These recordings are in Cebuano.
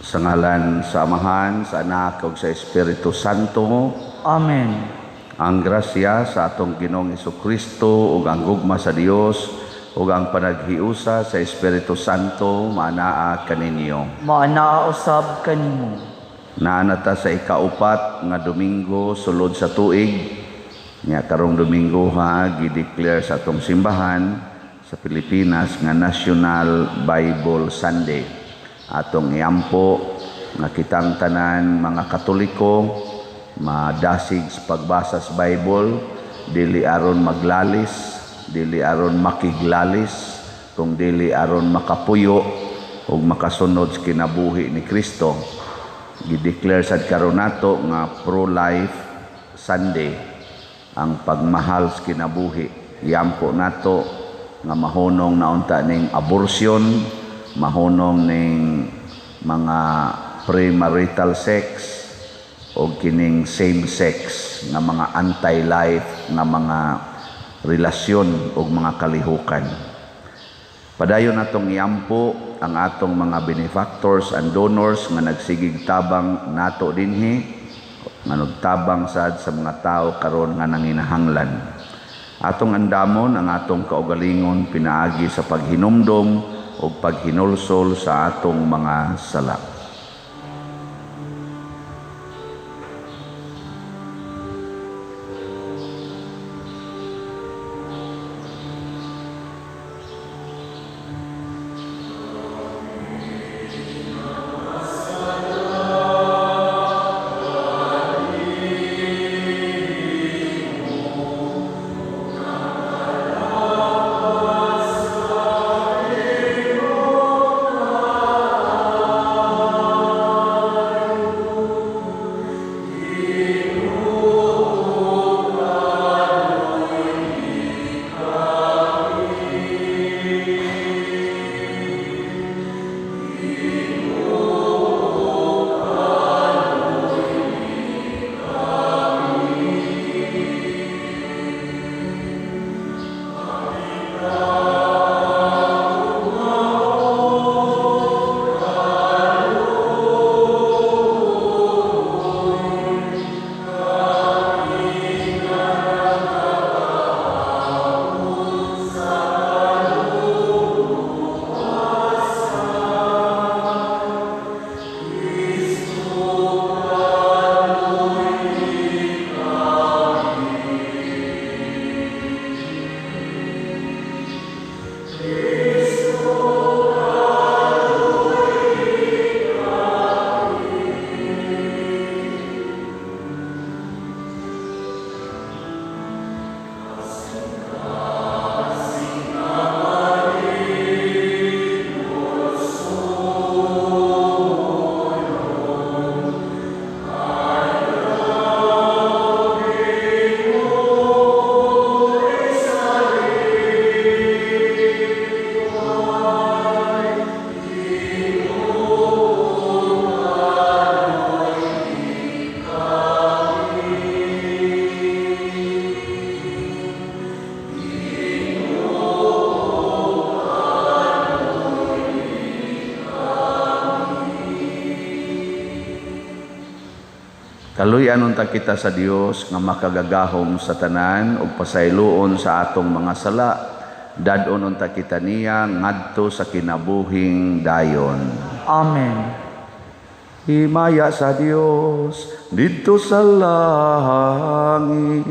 Sa ngalan sa Amahan, sa Anak ug sa Espiritu Santo. Amen. Ang grasya sa atong Ginoong Kristo ug ang gugma sa Dios ug ang panaghiusa sa Espiritu Santo maanaa kaninyo. Maanaa usab kanimo. Naa na ta sa ikaupat nga Domingo sulod sa tuig. Nya karong Domingo ha, gi-declare sa atong simbahan sa Pilipinas nga National Bible Sunday. Atong iampo nga kitang tanan mga Katoliko madasig sa pagbasa sa Bible, dili aron maglalis, dili aron makiglalis, kung dili aron makapuyo ug makasunod sa kinabuhi ni Kristo. Gi-declare sad karon nato nga pro-life Sunday, ang pagmahal sa kinabuhi. Iampo nato nga mahunong na unta ning abortion, mahunong ning mga premarital sex o kining same sex nga mga anti-life nga mga relasyon o mga kalihukan. Padayon natong iampo ang atong mga benefactors and donors nga nagsigig tabang nato dinhi, nga nagtabang sad sa mga tao karon nga nanginahanglan. Atong andamon ang atong kaugalingon pinaagi sa paghinumdom o paghinulsol sa atong mga sala. Kaluy-an unta kita sa Dios nga makagagahom sa tanan ug pasayloon sa atong mga sala. Dad-on unta kita niya ngadto sa kinabuhing dayon. Amen. Himaya sa Dios didto sa langit.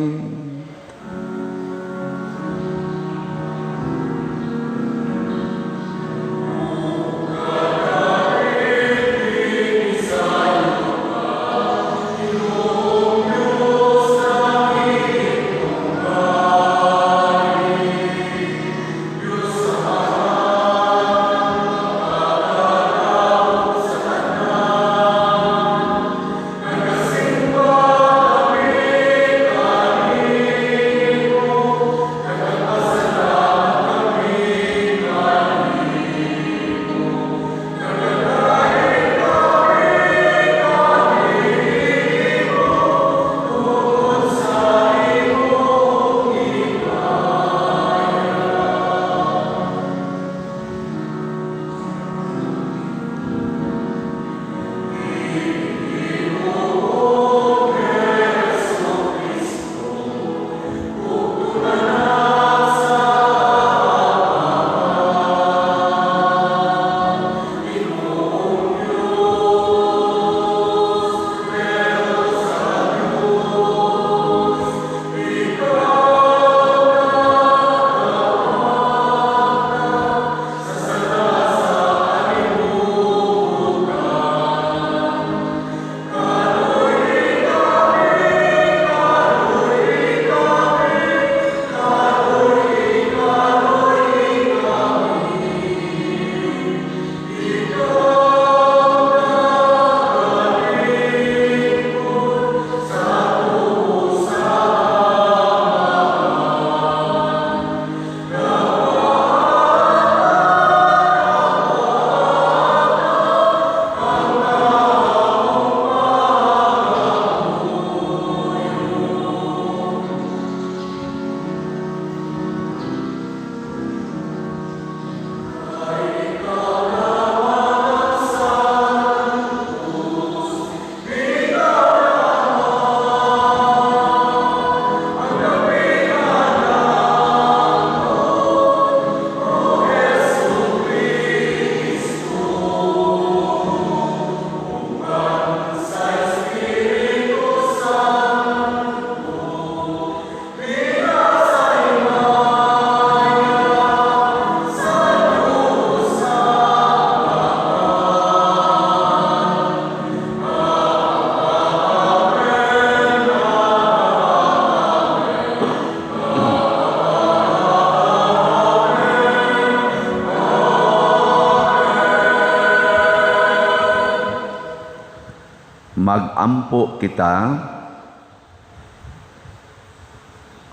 Magampo kita.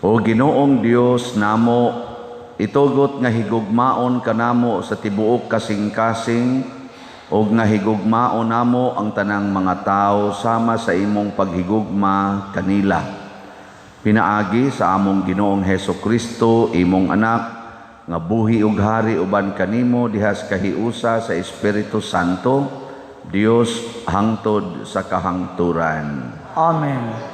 O Ginoong Dios namo, itugot nga higugmaon kanamo sa tibuok kasing-kasing ug nga higugmaon namo ang tanang mga tawo sama sa imong paghigugma kanila. Pinaagi sa among Ginoong Hesus Kristo, imong anak, nga buhi ug hari uban kanimo diha sa kahiusa sa Espiritu Santo, Dios hangtod sa kahangturan. Amen.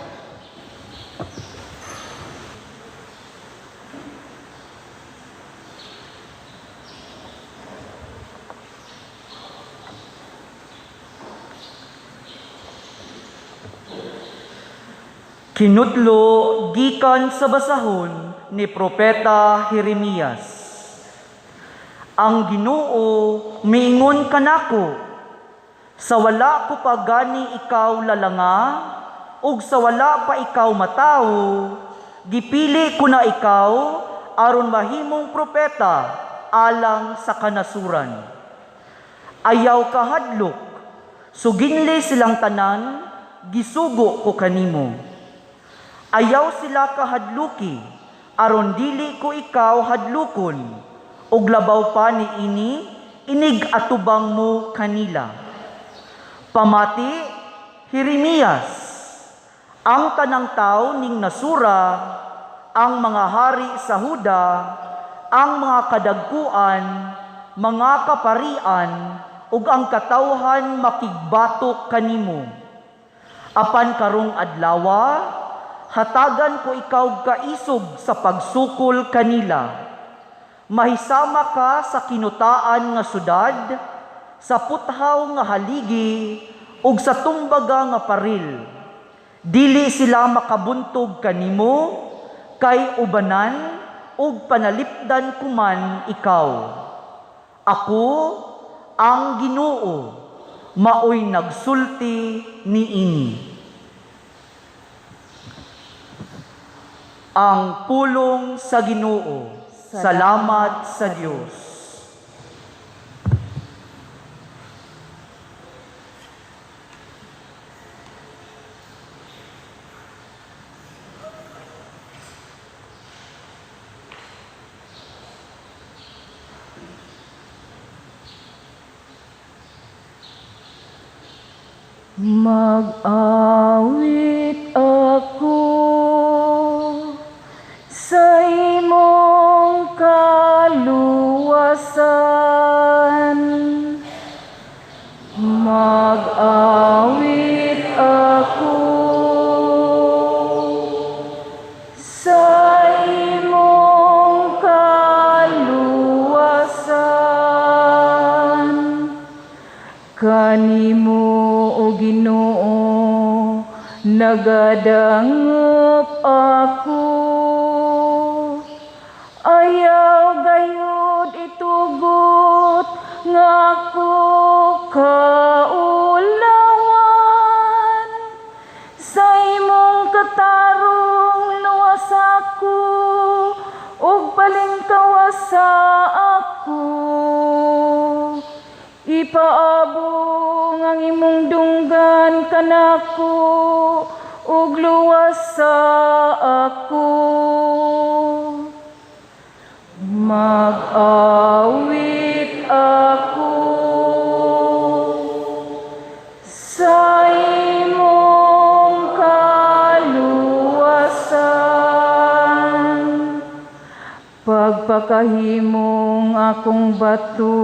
Kinutlo gikan sa basahon ni Propeta Jeremias. Ang Ginoo miingon kanako, sa wala ko pa gani ikaw lalanga, ug sa wala pa ikaw matawo, gipili ko na ikaw aron mahimong propeta alang sa kanasuran. Ayaw kahadlok, suginli silang tanan, gisugo ko kanimo. Ayaw sila kahadluki, aron dili ko ikaw hadlukon, ug labaw pa niini, inig atubang mo kanila. Pamati, Jeremias, ang tanang tawo ning nasura, ang mga hari sa Huda, ang mga kadagkuan, mga kaparian, ug ang katawhan makigbatok kanimo. Apan karong adlawa, hatagan ko ikaw kaisog sa pagsukol kanila. Mahisama ka sa kinutaan nga syudad, sa puthaw nga haligi, ug sa tumbaga nga paril. Dili sila makabuntog kanimo, kay ubanan ug panalipdan kuman ikaw. Ako ang Ginoo, maoy nagsulti niini. Ang pulong sa Ginoo. Salamat sa Dios. Mag-awit ako sa imong kaluwasan. Mag-awit ako sa imong kaluwasan. Kanimo, o Ginoo, nagadangop ako. Ayaw gayud itugot nga ako kaulawan. Sa imong katarong luwas ako, ug palingkawas sa ako. Ipaabong ang imong dunggan kanako, ug luwas sa ako. Mag-awit ako sa imong kaluwasan. Pagpakahimong akong bato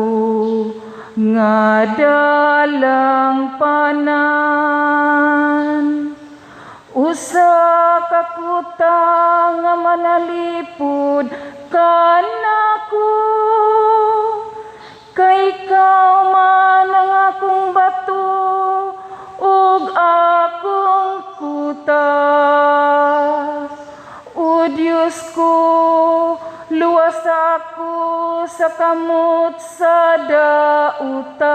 nga dalang panan, usa ka kuta nga manalipod kanako, kay ikaw man ang akong bato ug akong kuta. O Dios ko, luwas ako sa kamot sa dautan.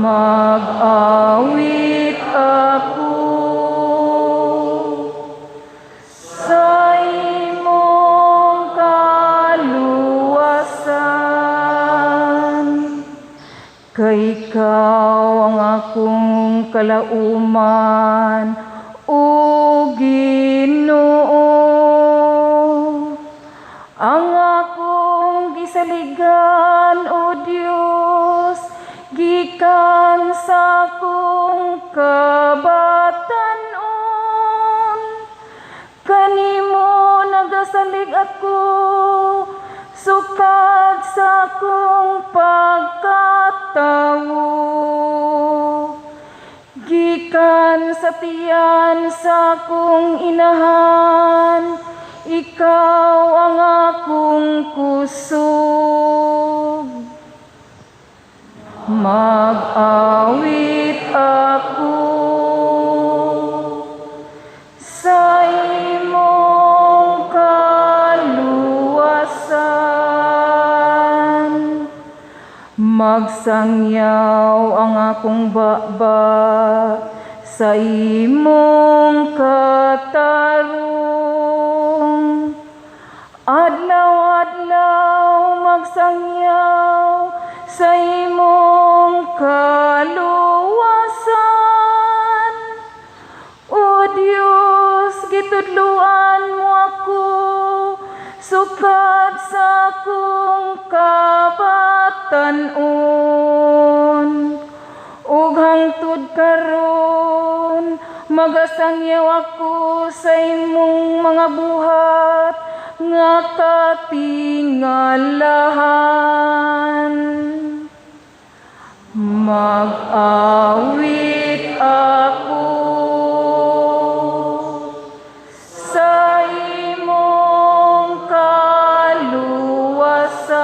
Mag-awit ako sa imong kaluwasan. Kay ikaw ang akong kalauman, O Ginoo. Ang akong gisaligan, O Dios, gikan sa akong kabatanon. Kanimo nagasalig ako, sukad sa akong pagkatawo. Gikan sa tiyan sa akong inahan, ikaw ang akong kusog. Mag-awit ako sa imong kaluwasan. Magsangyaw ang akong baba sa imong katarong. Adlaw-adlaw magsangyaw sa imong kaluwasan. O Dios, gitudluan mo ako sukad sa akong kabatanon. Ug hangtod karon magasangyaw ako sa imong mga buhat nga katingalahan. Mag-awit ako sa imong kaluwasan.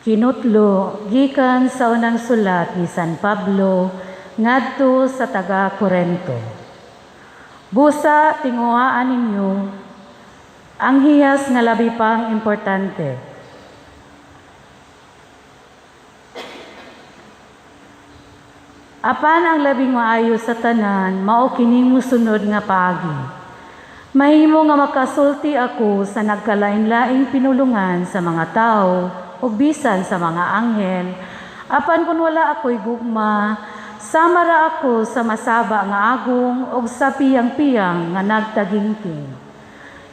Kinutlo gikan sa unang sulat ni San Pablo ngadto sa taga Korento. Busa tinguhaan ninyo ang hiyas nga labi pang importante. Apan ang labing maayo sa tanan mao kining mosunod nga paagi. Mahimo nga makasulti ako sa nagkalain-laing pinulungan sa mga tao ug bisan sa mga anghel, apan kun wala ako'y gugma, sama ra ako sa masaba nga agong ug sa piyang-piyang nga nagtagingking.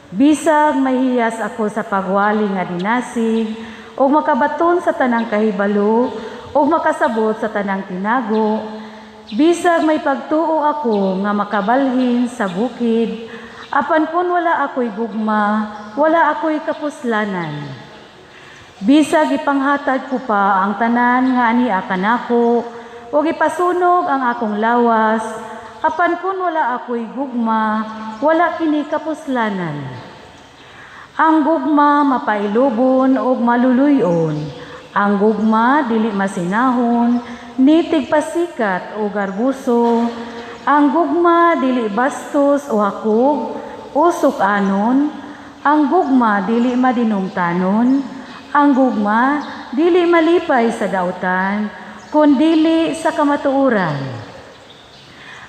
Bisag mahiyas ako sa pagwali nga dinasig, ug makabaton sa tanang kahibalo, ug makasabot sa tanang tinago, bisag may pagtuo ako nga makabalhin sa bukid, apan kun wala ako'y gugma, wala ako'y kapuslanan. Bisag ipanghatag ko pa ang tanan nga ania kanako, ug ipasunog ang akong lawas, apan kun wala ako'y gugma, wala kini kapuslanan. Ang gugma mapailubon ug maluluyon. Ang gugma dili masinahon, ni tigpasikat o garbuso. Ang gugma dili bastos o hakog o sukanon. Ang gugma dili madinumtanon. Ang gugma dili malipay sa dautan, kun dili sa kamatuoran.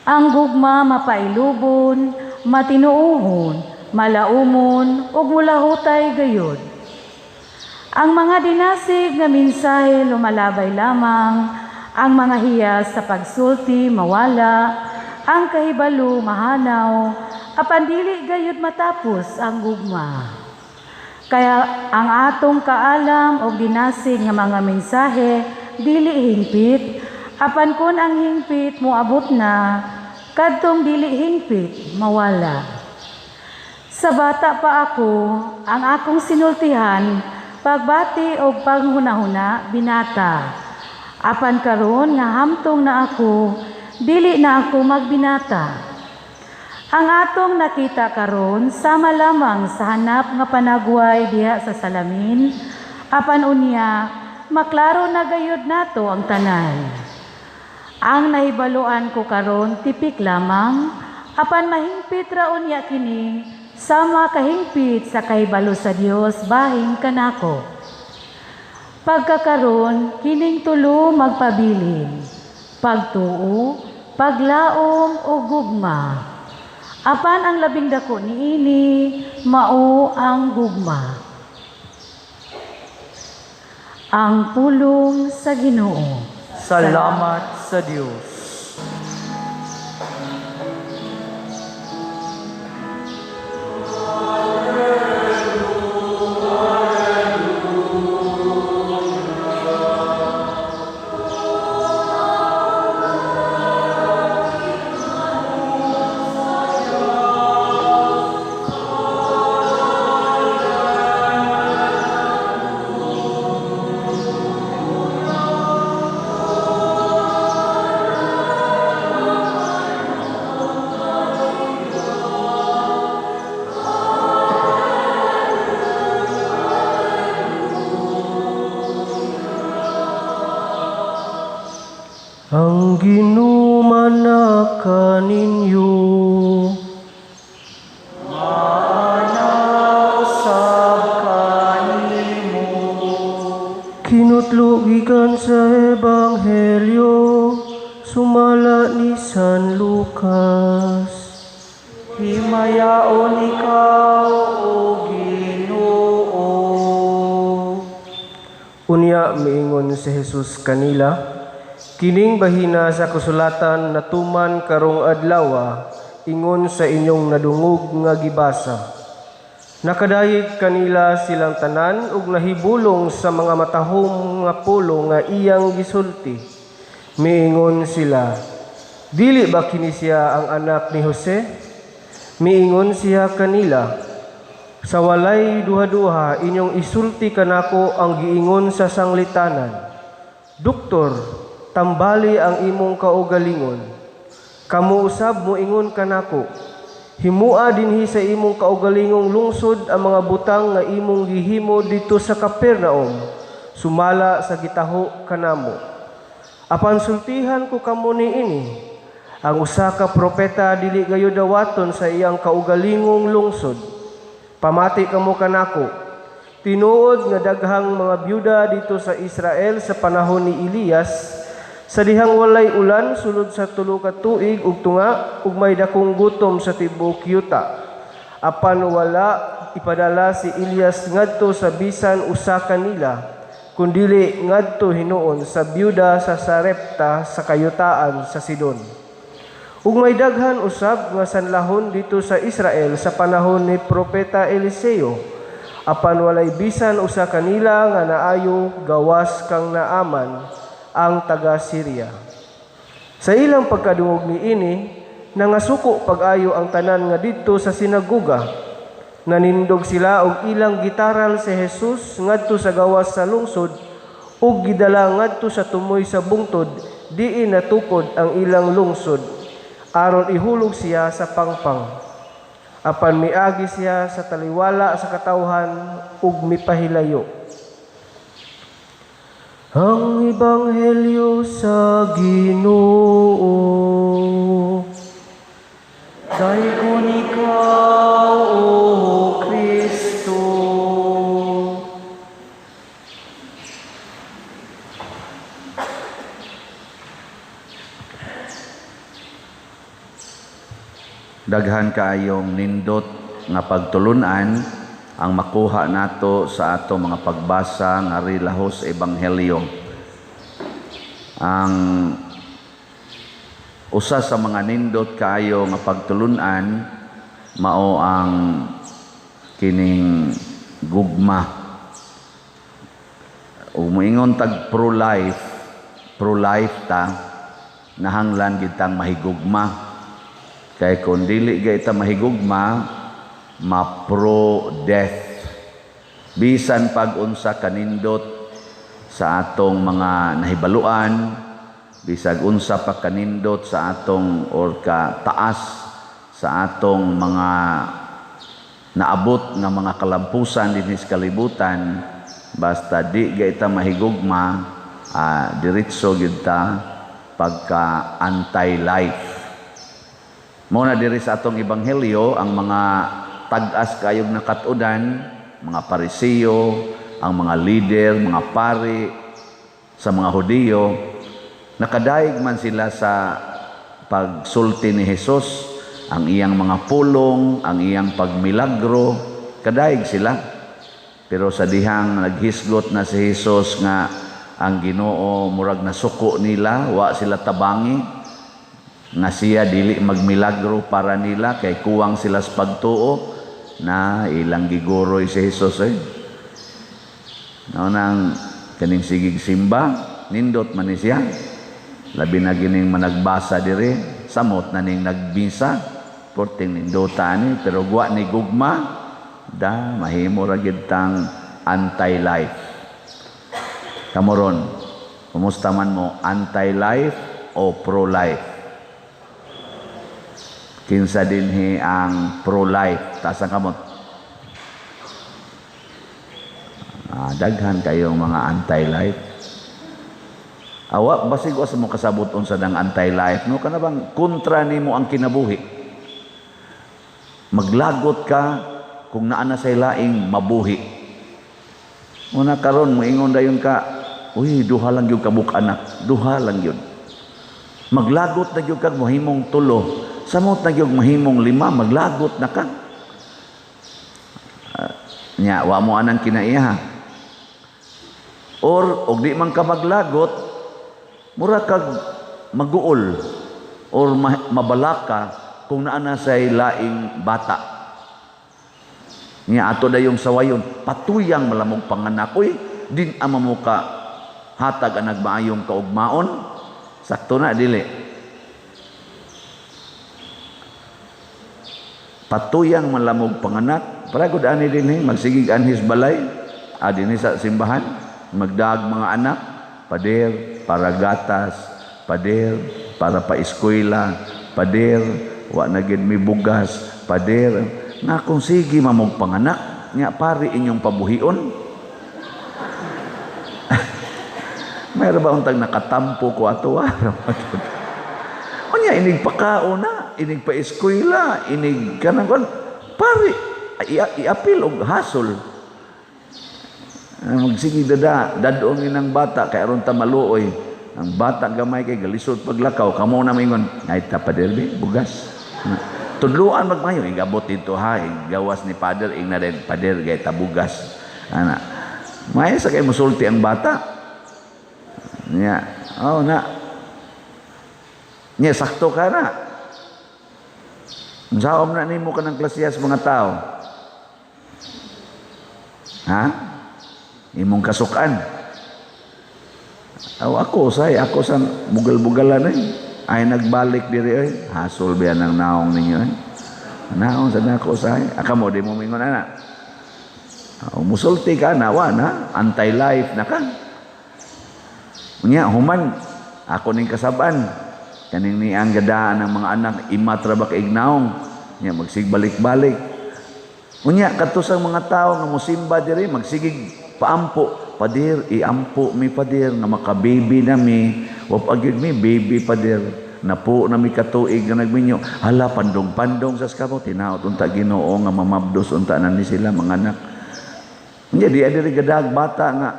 Ang gugma mapailubon, matinuohon, malaumon ug mulahutay gayod. Ang mga dinasig nga mensahe lumalabay lamang, ang mga hiyas sa pagsulti mawala, ang kahibalo mahanaw, apan dili gayud matapos ang gugma. Kaya ang atong kaalam og dinasig nga mga mensahe dili hingpit, apan kun ang hingpit moabot na, kadtong dili hingpit mawala. Sa bata pa ako, ang akong sinultihan, pagbati og panghunahuna binata. Apan karon nga hamtong na ako, dili na ako magbinata. Ang atong nakita karon sama lamang sa hanap nga panagway diha sa salamin, apan unya maklaro na gayud nato ang tanan. Ang nahibaluan ko karon tipik lamang, Apan mahingpit ra unya kini sama kahingpit sa kahibalo sa Dios bahin kanako. Pagkakaron kining tulo magpabilin: pagtuo, paglaom o gugma. Apan ang labing dako niini mao ang gugma. Ang pulong sa Ginoo. Salamat sa Dios. Ang Ginoo kaninyo. Maana usab kanimo. Kinutlo gikan sa Ebanghelyo sumala ni San Lucas. Himayaon ikaw, o Ginoo. Unya miingon si Jesus kanila, kining bahina sa kasulatan natuman karong adlawa, ingon sa inyong nadungog nga gibasa. Nakadayeg kanila silang tanan ug nahibulong sa mga matahom nga pulong nga iyang gisulti. Miingon sila, dili ba kini siya ang anak ni Jose? Miingon siya kanila, sa walay duha-duha inyong isulti kanako ang giingon sa sanglitanan. Doktor, tambali ang imong kaugalingon. Kamo usab moingon kanako, himua dinhi sa imong kaugalingong lungsod ang mga butang nga imong gihimo didto sa Capernaum, sumala sa gitaho kanamo. Apan sultihan ko kamo niini, ang usa ka propeta dili gayud dawaton sa iyang kaugalingong lungsod. Pamati kamo kanako, tinuod nga daghang mga byuda dito sa Israel sa panahon ni Elias, sa dihang walay ulan sulod sa tulo ka tuig ug tunga ug may dakong gutom sa tibuok yuta. Apan wala ipadala si Elias ngadto sa bisan usa kanila, kundili ngadto hinuon sa byuda sa Sarepta sa kayutaan sa Sidon. Ug may daghan usab nga sanlahon dito sa Israel sa panahon ni propeta Eliseo. Apan walay bisan usa kanila nga naayo gawas kang Naaman ang taga Syria. Sa ilang pagkadungog niini, nangasuko pag-ayo ang tanan nga didto sa sinagoga. Nanindog sila og ilang gitaral si Jesus ngadto sa gawas sa lungsod ug gidala ngadto sa tumoy sa bungtod diin natukod ang ilang lungsod aron ihulog siya sa pangpang. Apan miagi siya sa taliwala sa katawhan ug mipahilayo. Ang Ebanghelyo sa Ginoo. Daygon ikaw, O Kristo. Daghan kaayong nindot nga pagtulunan ang makuha nato sa ato mga pagbasa nga relahos Ebanghelyo. Ang usa sa mga nindot kaayo nga pagtulunan mao ang kining gugma. Ug moingon tag pro-life, pro-life ta nahanglan gid tang mahigugma. Kay kung dili gay ta mahigugma, ma-pro-death. Bisan pag unsa kanindot sa atong mga nahibaluan, bisag unsa pa kanindot sa atong or ka taas sa atong mga naabot nga mga kalampusan dinhi sa kalibutan, basta di gay ta mahigugma, diretso gyud ta pagka anti-life. Mao na diri sa atong ebanghelyo ang mga tag-as kayog nakatudan, mga Pariseo, ang mga leader, mga pari sa mga Hudiyo, nakadaig man sila sa pagsulti ni Jesus, ang iyang mga pulong, ang iyang pagmilagro, kadaig sila. Pero sa dihang naghisgot na si Jesus nga ang Ginoo murag nasuko nila, wa sila tabangi nga siya dili magmilagro para nila kay kuwang sila sa pagtuo na ilang giguroy si Jesus eh. Nang kaning sigig simba, nindot man ni siya. Labi na gining managbasa diri, samot na ning nagbisa, porting nindota ni, pero gwa ni gugma, da mahimo ra gyud tang anti-life. Kamoron, kumusta man mo, anti-life o pro-life? Kinsa dinhi ang pro-life? Taas ang kamot. Daghan kayong mga anti-life. Awa, basig wa sa mo kasabot unsa dang anti-life, no? Kana bang kontra nimo ang kinabuhi? Maglagot ka kung naa na say laing mabuhi. Una karon moingon dayon ka, uy, duha lang gyud kabuk anak, duha lang gyud. Maglagot na gyud kag mahimong tulo, samot na gyud mahimong lima, maglagot na ka. Nya wa mo anang kinaiya. Or og di man ka maglagot, mura kag maguol or mabalaka kung naa na say laing bata. Nya ato dayong sawayon, patuyang malamog panganak, uy, din ama mo ka hatag ang nagmaayong kaugmaon. Sakto na dili. Patuyang malamog panganak, para gud ani dinhi magsigig anhis balay, dinhi sa simbahan, magdaag mga anak, pader para gatas, pader para paeskwela, pader wa na gid mi bugas, pader nga kung sige mamog panganak, nya pari inyong pabuhion. Mayroon ba untag nakatampo ko ato? Unya inig pakaon na, inig paeskwela, inig kanang kon pari iapil og hasol. Magsige dada, dadong inang bata kay aron ta maluoy. Ang bata gamay kay galisod paglakaw, kamo na maingon, ay ta pader bi bugas. Tudluan magmayo, igabot dito ha, gawas ni pader ingna din pader gay ta bugas. Ana. May sa kay musulti ang bata. Nya, oh na. Nya sakto ka na. Unsaon na nimo kanang klasiyas mga tao? Ha? Imong kasukan. Aw ako say, ako sa bugal-bugalan eh. Ay nagbalik diri oy. Hasol biya nang naong ninyo eh. Naong sa nako say. Aka mo di mo mingon ana. Aw musulti ka na wa na, anti-life na ka. Unya human ako ning kasaban. Kaning niang gadaan ng mga anak imatra ba kay ignaong. Nya magsigbalik-balik. Unya kadto sa mga tawo nga mosimba diri magsigig paampo, pader iampo mi pader nga makababy na mi, wa pa gyud mi baby pader. Napo na mi katuig nga nagminyo. Hala pandong-pandong sa kamo tinaot unta Ginoo nga mamabdos unta na ni sila mga anak. Unya di diri gadag bata nga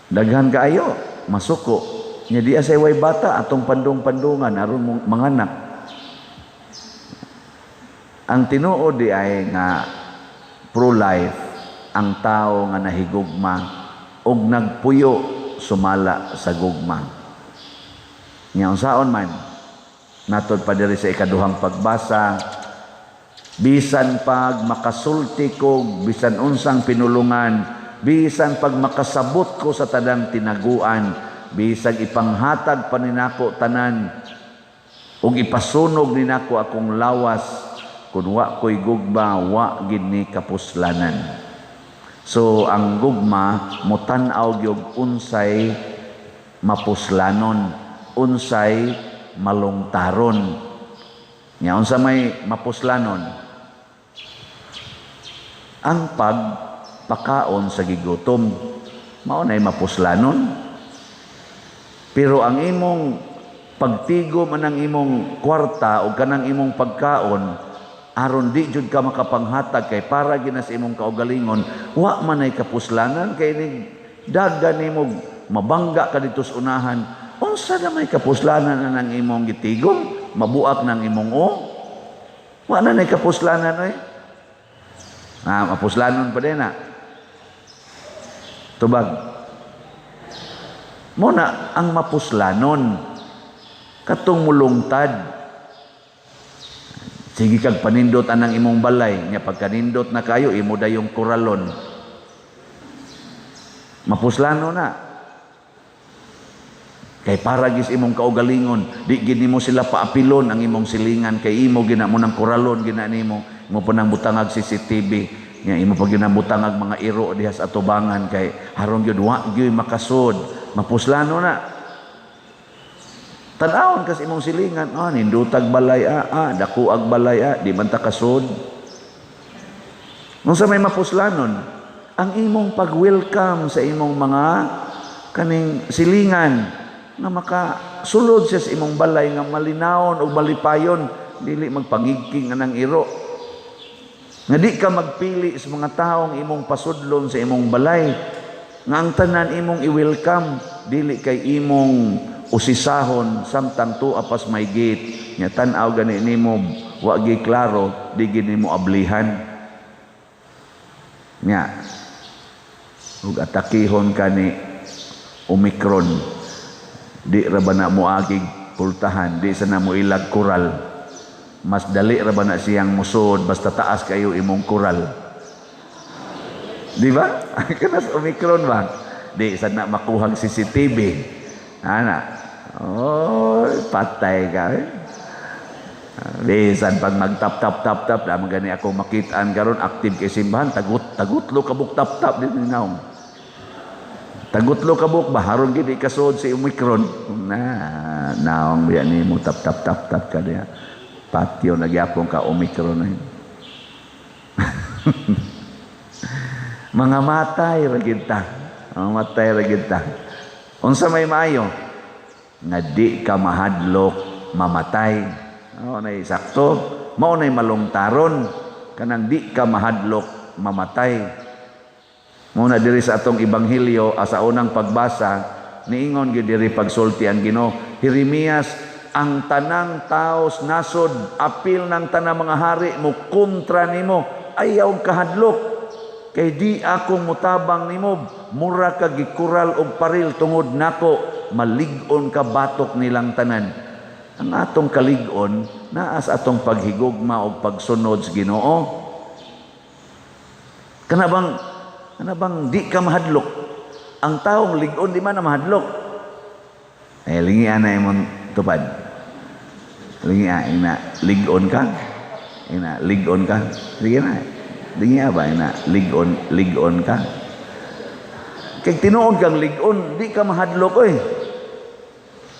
daghan kaayo masuko. Nya di asay way bata atong pandong-pandungan aron manganak. Ang tinuod di ay nga pro-life ang tao nga nahigugma og nagpuyo sumala sa gugma. Nya unsaon man natod pa diri sa ikaduhang pagbasa, bisan pag makasulti ko bisan unsang pinulungan, bisan pag makasabot ko sa tanang tinaguan, bisag ipanghatag pa ninako tanan ug ipasunog ninako akong lawas, kun wa ko'y gugma wa gid ni kapuslanan. So ang gugma motan-aw gyud unsay mapuslanon, unsay malungtaron. Nya unsa may mapuslanon? Ang pagpakaon sa gigutom mao nay mapuslanon. Pero ang imong Pagtigom anang imong kwarta o kanang imong pagkaon, aron di jud ka makapanghatag kay para gina sa imong kaugalingon, wa man ay kapuslanan kay nig dagan nimo mabangga ka dito sa unahan. Unsa na may kapuslanan anang imong gitigom? Mabuak ng imong o? Wa na nay kapuslanan oy. Ah, mapuslanon pa din na. Tubag. Mo na ang mapuslanon katong mulungtad. Sige kag panindot anang imong balay nya, pagkanindot na kayo, imo dayong kuralon. Mapuslano na. Kay para gis imong kaugalingon, di gid nimo sila paapilon ang imong silingan kay imo gina mo ng kuralon, gina nimo, imo pa nang butangag CCTV nya, imo pa gina butangag mga iro diha sa atubangan kay haron gyud wa gyud makasud. Mapuslano na. Tan-awon kas imong silingan, nindutag balay, dako ag balay, di man ta kasud. Unsa may mapuslanon? Ang imong pag-welcome sa imong mga kaning silingan nga makasulod siya sa imong balay nga malinawon o malipayon, dili magpangigking anang iro. Nga di ka magpili sa mga taong imong pasudlon sa imong balay, nga ang tanan imong i-welcome, dili kay imong usisahon samtang tuwa pas may gate nya tan-aw gani nimo wa gi klaro, di gid nimo ablihan nya ug atakihon kani Omicron, di ra ba na moagig pultahan, di sa na mo ilag kural, mas dali ra ba na siyang musod basta taas kayo imong kural, di ba? Kanas Omicron ba, di sa na makuhang CCTV ana. Oh, patay ka. Eh. Bisan pag magtap tap tap tap, damo gani ako makitaan karon active kay simbahan, tagut tagutlo kabuk tap tap din naong. Tagutlo kabuk ba haron gid ikasod si Omicron. Na naong biya nimo tap tap tap tap ka diha. Patyo na gyapon ka Omicron na. Mga matay ra gid ta. Mga matay ra gid ta. Unsa may maayo? Nga di ka mahadlok mamatay. Mao nay sakto, mao nay malungtaron kanang di ka mahadlok mamatay. Mao na diri sa atong ebanghelyo sa unang pagbasa niingon gyud diri pagsulti ang Ginoo, Jeremias, ang tanang taos nasod apil ng tanang mga hari mo kontra nimo, ayaw kahadlok kay di ako mutabang nimo, mura ka gikural og paril tungod nako, malig-on ka batok nilang tanan. Ang atong kalig-on naa sa atong paghigugma og pagsunod sa Ginoo. Kana bang di ka mahadlok? Ang taong lig-on di man na mahadlok. Eh lingian na imong tupad. Lingia ina lig-on ka. Ina lig-on ka. Sige na. Lingia ba ina lig-on, lig-on ka? Kay tinuod kang lig-on, di ka mahadlok oy.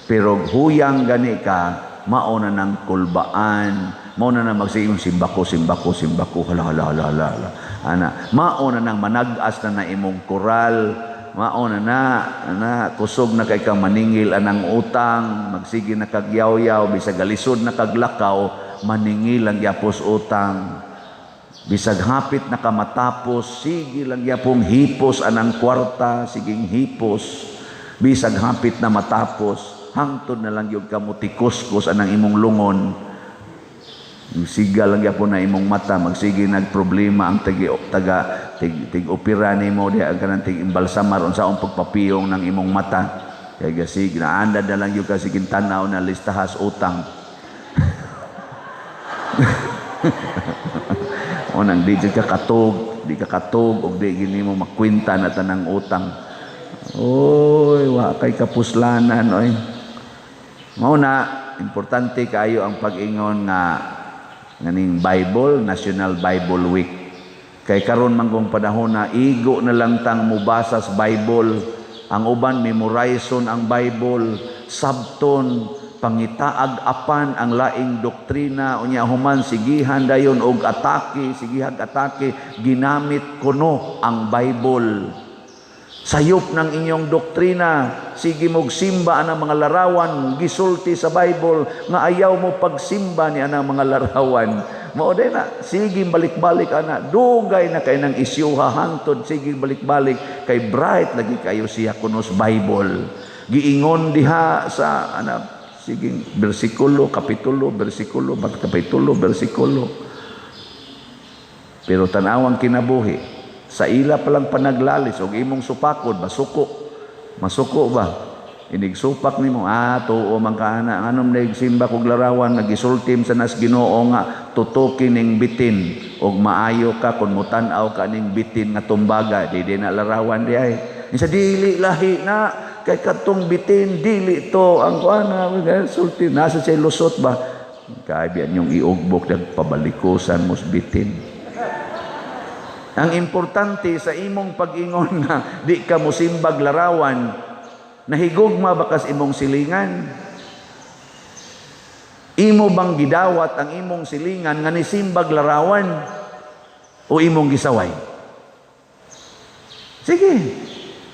Pero huyang gani ka, mao na ng kulbaan, mao na nang magsigong simbako, simbako, simbako, hala, hala, hala, hala, hala. Ana, mao na nang manag-as na na imong koral, mao na na, ana, kusog na kay kang maningil anang utang, magsige na kag yaw-yaw, bisag galisod na kag lakaw, maningil ang gyapos utang. Bisag hapit na ka matapos, sige lang gyapong hipos anang kwarta, siging hipos. Bisag hapit na matapos, hangtod na lang gyud ka mutikuskus anang imong lungon. Siga lang gyapon na imong mata, magsige nagproblema ang tig-opera nimo diha ang kanang tig-imbalsamar unsaon pagpapiyong ng imong mata. Kay gasig naandad na lang gyud ka sige tan-aw na listahas utang. O nang di ka katog, di ka katog og di gini mo makwenta na tanang utang. Oy, wa kay kapuslanan oy. Mao na importante kaayo ang pag-ingon nga nganing Bible, National Bible Week. Kay karon manggong panahon na igo na lang tang mubasa sa Bible, ang uban memorizon ang Bible, sabton pangitaag apan ang laing doktrina, unya human sigihan dayon og atake, sigihag atake, ginamit kuno ang Bible. Sayop ng inyong doktrina, sige mog simba anang mga larawan, gisulti sa Bible nga ayaw mo pagsimba ni anang mga larawan. Mao day na, sige balik-balik ana, dugay na kay nang isyuha hangtod sige balik-balik kay bright lagi kayo siya kunos Bible. Giingon diha sa ana sige bersikulo, kapitulo, bersikulo, kapitulo, bersikulo. Pero tan-awang kinabuhi sa ila palang panaglalis og imong supakod masuko. Masuko ba? Inig supak nimo, tuo man ka ana, nganong nagsimba kog larawan, nagisultim sa nas Ginoo nga tutuki ning bitin og maayo ka kun motan-aw ka ning bitin nga tumbaga, di na larawan di ay. Isa dili lahi na kay katong bitin dili to ang kuan sulti nasa siya lusot ba. Kay yung iugbok nagpabalikusan mo bitin. Ang importante sa imong pag-ingon nga di ka mosimbag larawan, nahigugma ba kas imong silingan? Imo bang gidawat ang imong silingan nga nisimbag larawan o imong gisaway? Sige.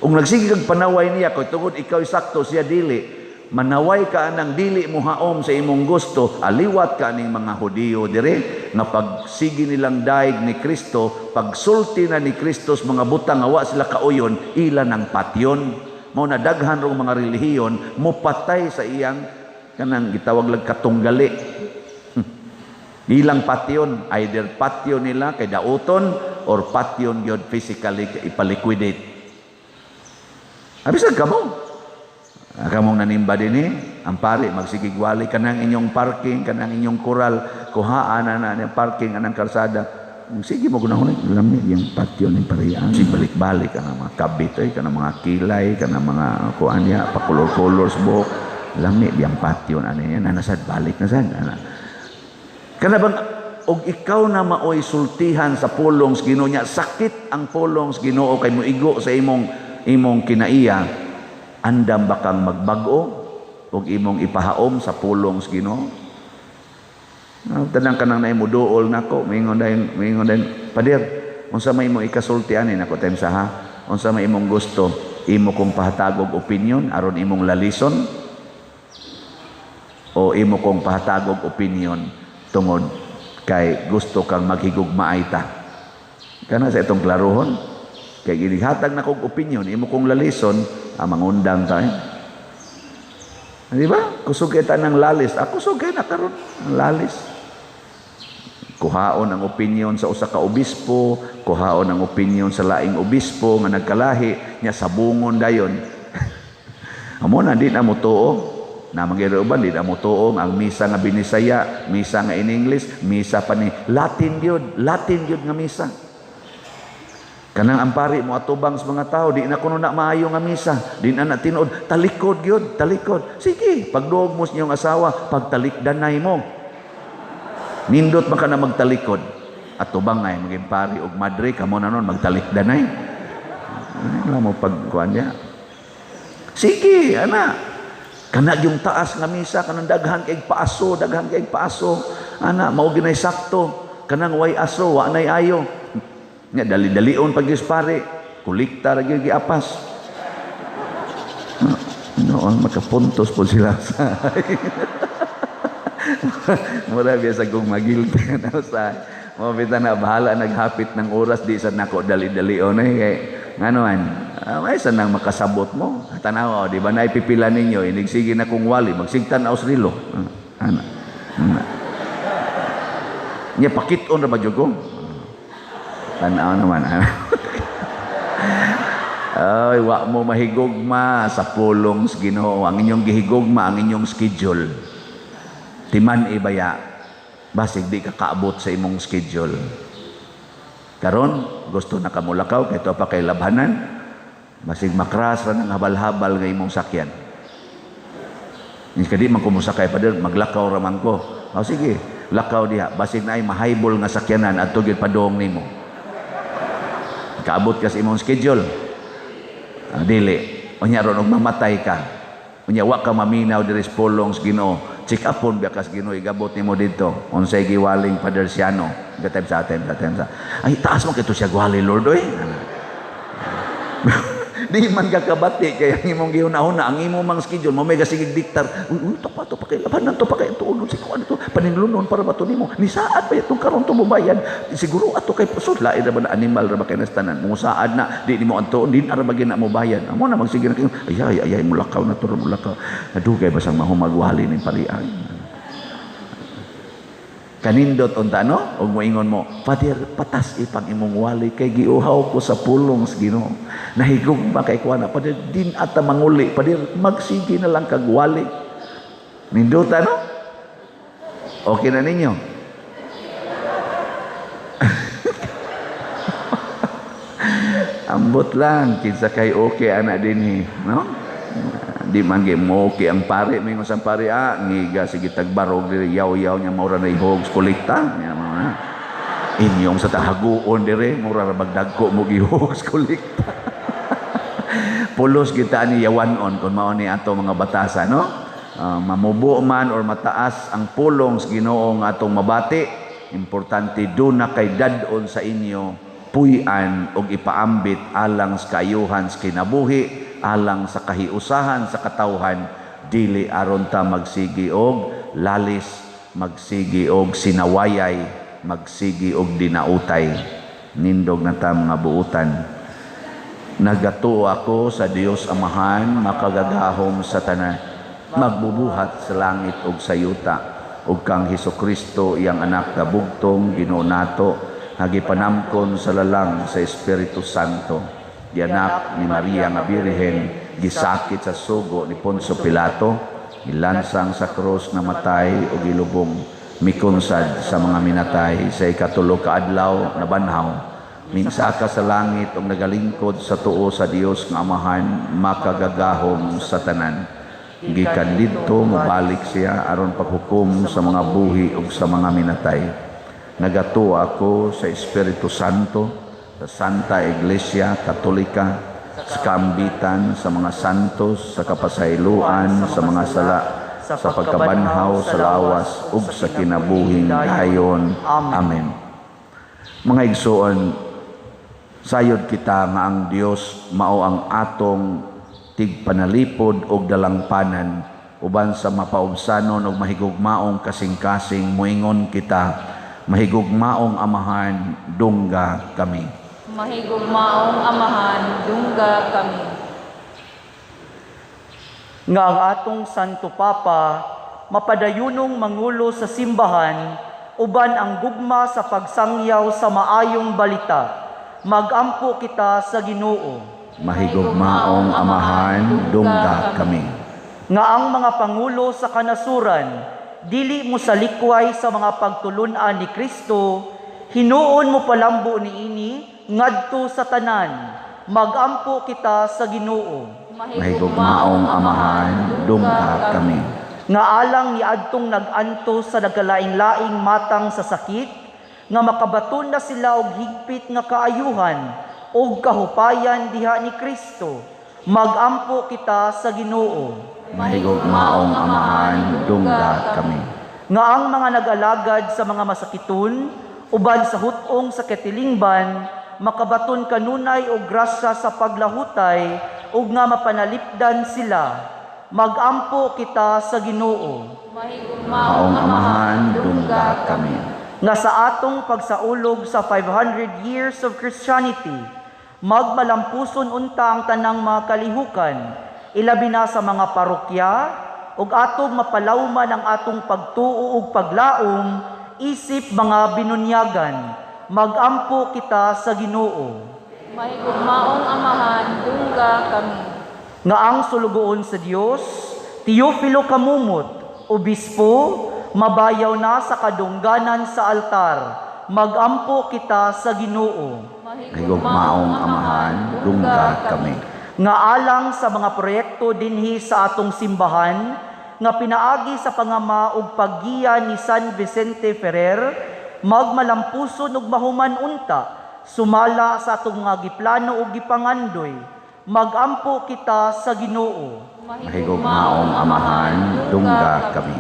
Kung nagsige kag panaway niya kay tungod ikaw sakto siya dili, manaway ka anang dili mo haom sa imong gusto, aliwat ka ning mga Hudiyo dire nga pagsige nilang daig ni Kristo, pagsulti na ni Kristo sa mga butang nga wa sila kauyon, ila nang patyon. Mao na daghan rong mga relihiyon mopatay sa iyang kanang gitawag lag katunggali. Ilang patyon, either patyon nila kay dauton or patyon gyud physically ipaliquidate. Abisag kamo. Kamong nanimba din eh. Ang pari, magsigigwali kanang inyong parking, kanang inyong kural, kuhaan na na parking anang karsada. Sige mo gunahon lami yung patio ni parian. Si balik-balik kanang mga kabit ay kanang mga kilay, kanang mga kuan niya, pakulor-kulor sa buhok. Lami yung patio na niya, nanasad balik na sad. Ana. Kana bang og ikaw na maoy sultihan sa pulong sa Ginoo niya, sakit ang pulong sa Ginoo kay moigo sa imong kinaiya, andam ba kang magbag-o og imong ipahaom sa pulong sa Ginoo? Tanang kanang naimo duol nako, moingon dayon, pader, unsa may imong ikasulti ani nako time sa ha? Unsa may imong gusto? Imo kong pahatag og opinion aron imong lalison o imo kong pahatag og opinion tungod kay gusto kang maghigugmaay ta? Kana sa itong klarohon. Kay ginihatag na kong opinion, imo kong lalison, mangundang tayo. Di ba? Kusog kay tanang lalis. Ako kusog kay na karon ang lalis. Kuhaon ang opinion sa usa ka obispo, kuhaon ang opinion sa laing obispo nga nagkalahi, nya sabungon dayon. Amo na di na mo tuo. Na mangyari uban di na mo tuo ang misa nga binisaya, misa nga in English, misa pa ni Latin gyud, Latin gyud nga misa. Kanang ang pari mo atubang sa mga tao, di na kuno na maayo nga misa, di na na tinuod, talikod gyud, talikod. Sige, pagduog mo sa inyong asawa, pagtalikdanay mo. Nindot man ka na magtalikod. Atubang ay maging pari og madre, kamo na nun magtalikdanay. Ano mo pagkuan niya? Sige, ana. Kana yung taas nga misa, kanang daghan kay paaso, daghan kay paaso. Ana, mao ginay sakto. Kanang way aso, wa nay ayo. Nga dali-dalion pag Diyos pare, kulikta ra gyud giapas. No, makapuntos po sila sa. Mura biya sa kong magilty na sa. Mo bita na bahala naghapit ng oras di sa nako dali-dalion eh kay ngano man. May sa nang makasabot mo. Tanaw, di ba na ipipila ninyo inigsige na kong wali magsigtan aos rilo. Ana. Ana. Nya pakit-on ra ba jud ko? Tanaw naman. Ay, wa mo mahigugma sa pulong sa Ginoo. Ang inyong gihigugma, ang inyong schedule. Timan ibaya, basig di ka kaabot sa imong schedule. Karon, gusto na kamulakaw, kay pa kay labhanan, basig makras ra ng habal-habal nga imong sakyan. Kadi man kumusakay pa din, maglakaw ra man ko. O sige, lakaw diha, basig na ay mahaybol nga sakyanan at tugid padong nimo. Kaabot ka sa imong schedule. Dili. Unya ron og mamatay ka. Unya wa ka maminaw diri sa pulong sa Ginoo. Check upon biya ka sa Ginoo igabot nimo didto. Unsay giwaling Father Siano. Gatime sa atin, sa. Ay taas mo kito siya gwali Lord oy. Di man ka kabati kay ang imong gihuna-huna, ang imong mang schedule mo may gasigig diktar. Uy, uy, to pa to pa kay labanan to pa kay tuonon si kuan to paninlunon para ba to nimo? Ni saad pa itong karon to mobayad. Siguro ato kay so lain ra ba na animal ra ba kay nastanan. Mo saad na di nimo antuon din ara ba na mo bayad. Amo na magsige na kayo. Ay ay ay, mulakaw na to mulakaw. Adugay basang mahumagwali ning parian. Kanindot unta no? Ug moingon mo, "Father, patas ipang imong wali kay giuhaw ko sa pulong sa Ginoo. Nahigugma kay kuana, Father, din ata manguli, Father, magsige na lang kag wali." Nindota no? Okay na ninyo? Ambot lang kinsa kay okay ana dinhi, no? Di man gyud mo okay ang pare, mingon sa pare, ngiga sige tagbarog diri yaw-yaw niya maura na ihog kolekta niya mao na. Inyong sa tahaguon dire mura ra bagdagko mo gihog kolekta. Pulos kita ni yawanon kun mao ni ato mga batasa, no? Mamubo man or mataas ang pulong sa Ginoo nga atong mabati, importante do na kay dad-on sa inyo puy-an og ipaambit alang sa kaayuhan sa kinabuhi, alang sa kahiusahan sa katawhan, dili aron ta magsigi og lalis, magsigi og sinawayay, magsigi og dinautay. Nindog na ta mga buutan. Nagatuo ako sa Dios Amahan, makagagahom sa tanan, magbubuhat sa langit ug sa yuta, ug kang Hesukristo iyang anak nga bugtong Ginoo nato, nga gipanamkon sa lalang sa Espiritu Santo, gianak ni Maria nga Birhen, gisakit sa sugo ni Poncio Pilato, gilansang sa krus, namatay ug gilubong, mikonsad sa mga minatay, sa ikatulo ka adlaw nabanhaw, minsaka sa langit ug nagalingkod sa tuo sa Dios nga Amahan, makagagahom sa tanan. Gikan didto mobalik siya aron paghukom sa mga buhi ug sa mga minatay. Nagatuo ako sa Espiritu Santo, sa Santa Iglesia Katolika, sa kaambitan sa mga santos, sa kapasayloan sa mga sala, sa pagkabanhaw sa lawas ug sa kinabuhing dayon. Amen. Mga igsoon, sayod kita nga ang Dios mao ang atong tigpanalipod og dalangpanan, uban sa mapaubsanon og mahigugmaong kasing-kasing moingon kita, mahigugmaong Amahan, dungga kami. Mahigugmaong Amahan, dungga kami. Nga ang atong Santo Papa mapadayunong mangulo sa simbahan uban ang gugma sa pagsangyaw sa maayong balita. Magampo kita sa Ginoo. Mahigugmaong Amahan, dungga kami. Nga ang mga pangulo sa kanasuran dili mo salikway sa mga pagtulun-an ni Kristo, hinuon mo palambo niini ngadto sa tanan. Magampo kita sa Ginoo. Mahigugmaong Amahan, dungga kami. Nga alang ni adtong nag-antos sa nagkalaing-laing matang sa sakit, nga makabaton na sila og higpit nga kaayuhan og kahupayan diha ni Kristo. Magampo kita sa Ginoo. Mahigugmaong Amahan, dungga kami. Nga ang mga nag-alagad sa mga masakiton, uban sa hutong sa katilingban, makabaton kanunay og grasya sa paglahutay ug nga mapanalipdan sila. Magampo kita sa Ginoo. Maong Amahan, dungga kami. Nga sa atong pagsaulog sa 500 years of Christianity, magmalampuson unta ang tanang mga kalihukan, ilabi na sa mga parokya, ug atong mapalawman ang atong pagtuo ug paglaom isip mga binunyagan. Magampo kita sa Ginoo. Mahigugmaong Amahan, dungga kami. Nga ang sulugoon sa Dios, Teofilo Camomot, obispo, mabayaw na sa kadungganan sa altar. Magampo kita sa Ginoo. Mahigugmaong Amahan, dungga kami. Nga alang sa mga proyekto dinhi sa atong simbahan, nga pinaagi sa pangama ug paggiya ni San Vicente Ferrer, magmalampuson ug mahuman unta, sumala sa atong mga giplano ug gipangandoy. Magampo kita sa Ginoo. Mahigugmaong Amahan, dungga kami.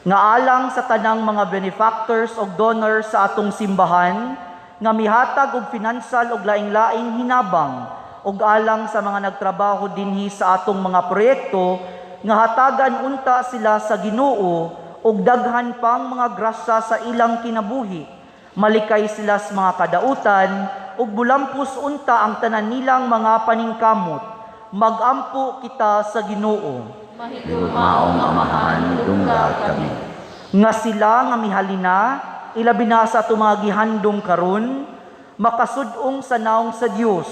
Nga alang sa tanang mga benefactors ug donors sa atong simbahan, nga mihatag og financial ug laing-laing hinabang ug alang sa mga nagtrabaho dinhi sa atong mga proyekto nga hatagan unta sila sa Ginoo ug daghan pang mga grasya sa ilang kinabuhi. Malikay sila sa mga kadautan ug bulampos unta ang tanan nilang mga paningkamot. Magampo kita sa Ginoo. Mahigugmaong Amahan, dungga kami. Nga sila nga mihalina, ilabi na sa atong mga gihandong karon, makasud-ong sa naong sa Dios.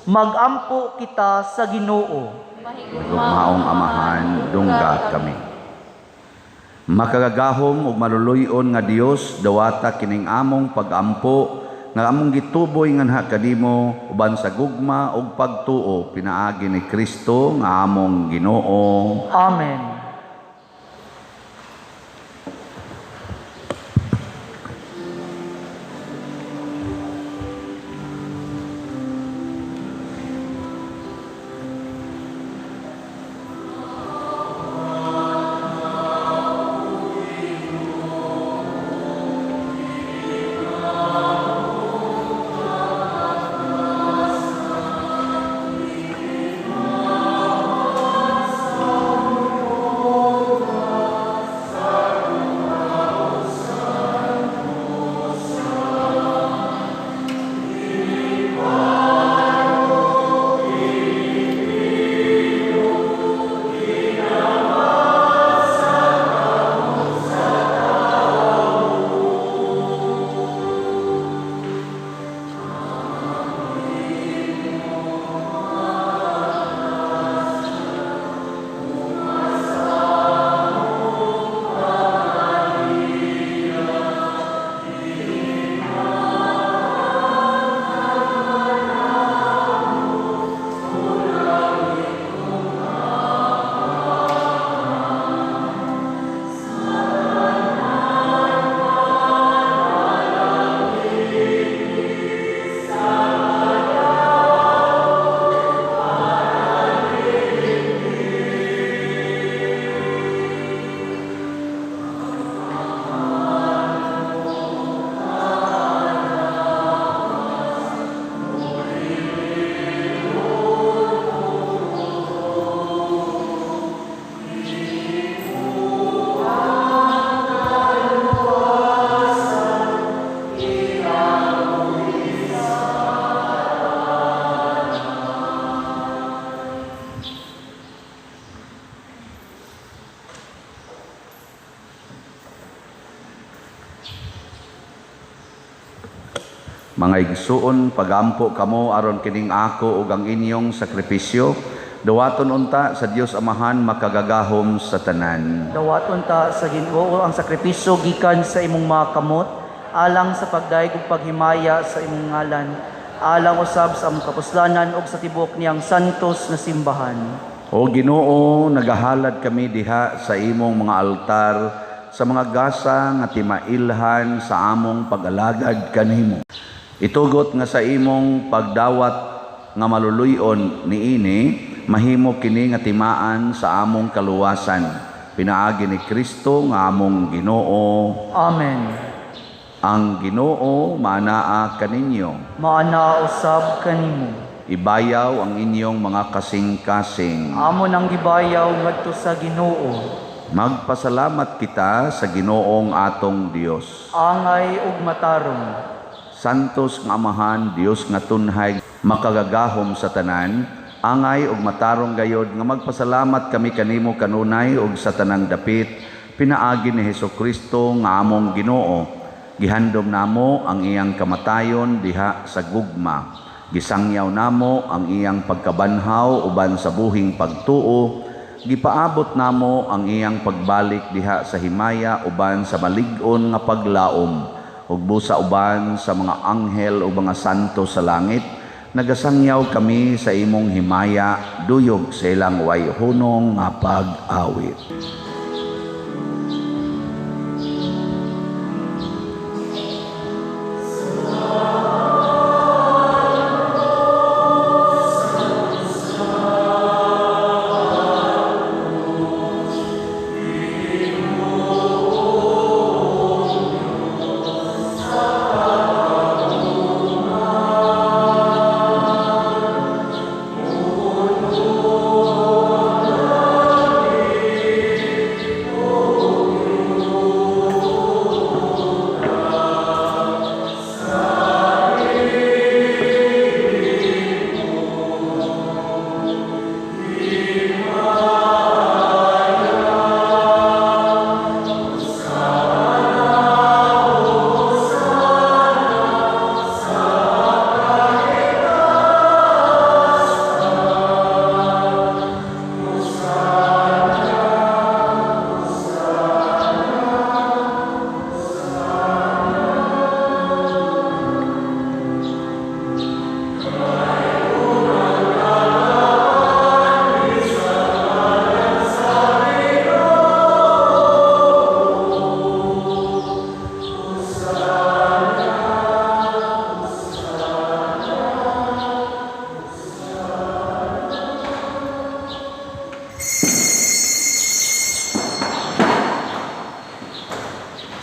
Magampo kita sa Ginoo. Mahigugmaong Amahan, dungga kami. Makagagahom ug maluluy-on nga Dios, dawata kining among pagampo nga among gituboy nganha kanimo uban sa gugma ug pagtuo pinaagi ni Kristo nga among Ginoo. Amen. Mga igsuon, pagampo kamo aron kining ako ug ang inyong sakripisyo, dawaton unta sa Dios Amahan makagagahom sa tanan. Dawaton ta sa Ginoo ang sakripisyo gikan sa imong mga kamot, alang sa pagdayeg ug paghimaya sa imong ngalan, alang usab sa among kapuslanan ug sa tibuok niyang santos na simbahan. O Ginoo, nagahalad kami diha sa imong mga altar sa mga gasa nga timailhan sa among pag-alagad kanimo. Itugot nga sa imong pagdawat nga maluluy-on niini, mahimo kini nga timaan sa among kaluwasan. Pinaagi ni Kristo nga among Ginoo. Amen. Ang Ginoo maanaa kaninyo. Maanaa usab kanimo. Ibayaw ang inyong mga kasing-kasing. Amo nang gibayaw ngadto sa Ginoo. Magpasalamat kita sa Ginoong atong Dios. Angay ug matarong. Santos nga Amahan, Dios nga tunhay, makagagahom sa tanan, angay ug matarong gayod nga magpasalamat kami kanimo kanunay ug sa tanang dapit, pinaagi ni Hesukristo nga among Ginoo. Gihandom namo ang iyang kamatayon diha sa gugma. Gisangyaw namo ang iyang pagkabanhaw uban sa buhing pagtuo. Gipaabot namo ang iyang pagbalik diha sa himaya uban sa malig-on nga paglaom. Ug busa uban sa mga anghel o mga santo sa langit, nagasangyaw kami sa imong himaya, duyog sa ilang way hunong nga pag-awit.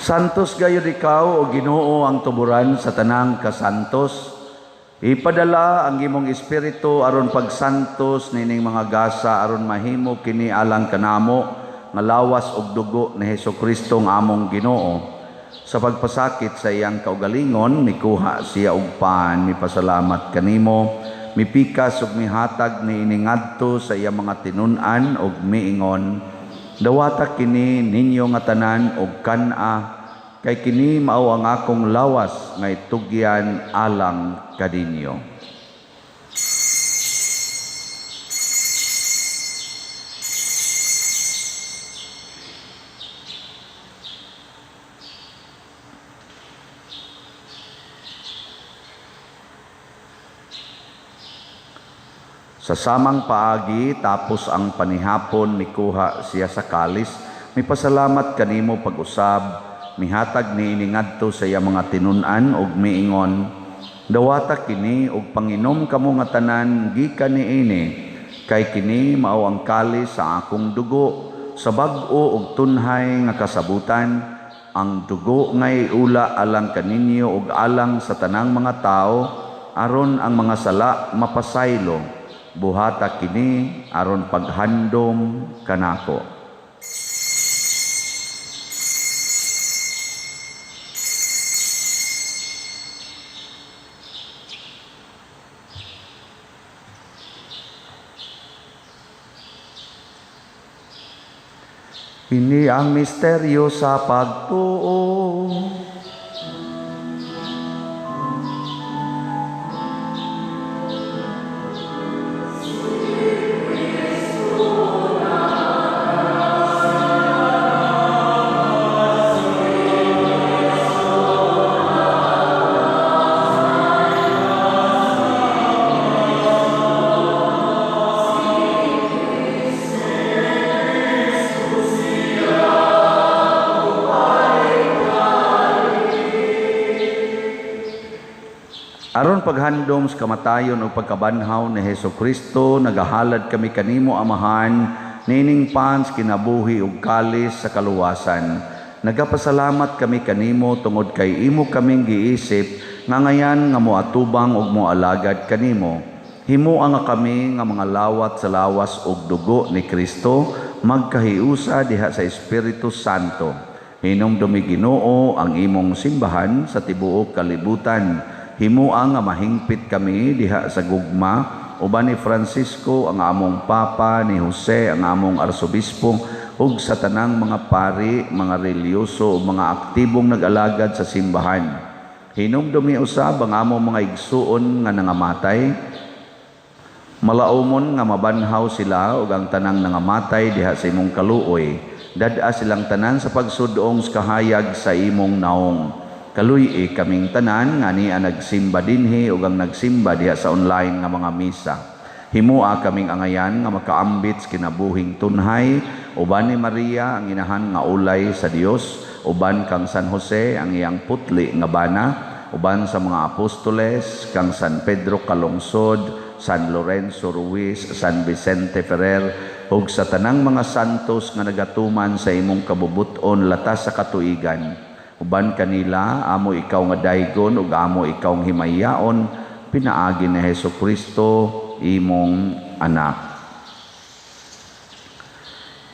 Santos gayud ikaw, o Ginoo, ang tuburan sa tanang kasantos. Ipadala ang imong espiritu aron pagsantos nining mga gasa aron mahimo kini alang kanamo nga lawas ug dugo ni Hesukristo nga among Ginoo. Sa pagpasakit sa iyang kaugalingon, mikuha siya og pan, mipasalamat kanimo, mipikas ug mihatag niini ngadto sa iyang mga tinun-an ug miingon, dawata kini ninyo nga tanan og kan-a, kay kini mao ang akong lawas nga itugyan alang kaninyo. Sa samang paagi, tapos ang panihapon, mikuha siya sa kalis, mipasalamat kanimo pag-usab, mihatag niini ngadto sa iyang mga tinun-an ug miingon, dawata kini ug panginom kamo nga tanan gikan niini, kay kini mao ang kalis sa akong dugo, sa bag-o ug tunhay nga kasabutan, ang dugo nga iula alang kaninyo ug alang sa tanang mga tao, aron ang mga sala mapasaylo. Buhata kini aron paghandom kanako. Ini ang misteryo sa pagtuo. Aron paghandom sa kamatayon o pagkabanhaw ni Hesukristo, nagahalad kami kanimo, Amahan, nining pans kinabuhi ug kalis sa kaluwasan. Nagapasalamat kami kanimo tungod kay imo kaming giisip nga ngayan nga moatubang ug moalagad kanimo. Himoa nga kami nga mga lawat sa lawas ug dugo ni Kristo, magkahiusa diha sa Espiritu Santo. Hinumdumi Ginoo ang imong simbahan sa tibuok kalibutan. Himoa nga mahingpit kami diha sa gugma uban ni Francisco ang among Papa, ni Jose ang among Arsobispo, ug sa tanang mga pari, mga reliyoso ug mga aktibong nag-alagad sa simbahan. Hinumdumi usab ang among mga igsuon nga nangamatay. Malaumon nga mabanhaw sila ug ang tanang nangamatay diha sa imong kaluoy. Dad-a silang tanan sa pagsudong sa kahayag sa imong naong. Kaluy-i kaming tanan nga niya nagsimba dinhi ug ang nagsimba diha sa online nga mga misa. Himoa kaming angayan nga makaambit sa kinabuhing tunhay uban ni Maria ang inahan nga ulay sa Dios, uban kang San Jose ang iyang putli nga bana, uban sa mga apostoles kang San Pedro Calungsod, San Lorenzo Ruiz, San Vicente Ferrer, ug sa tanang mga santos nga nagatuman sa imong kabubut-on latas sa katuigan. Uban kanila, amo ikaw nga daygon ug amo ikaw nga himayaon, pinaagi ni Hesukristo imong anak.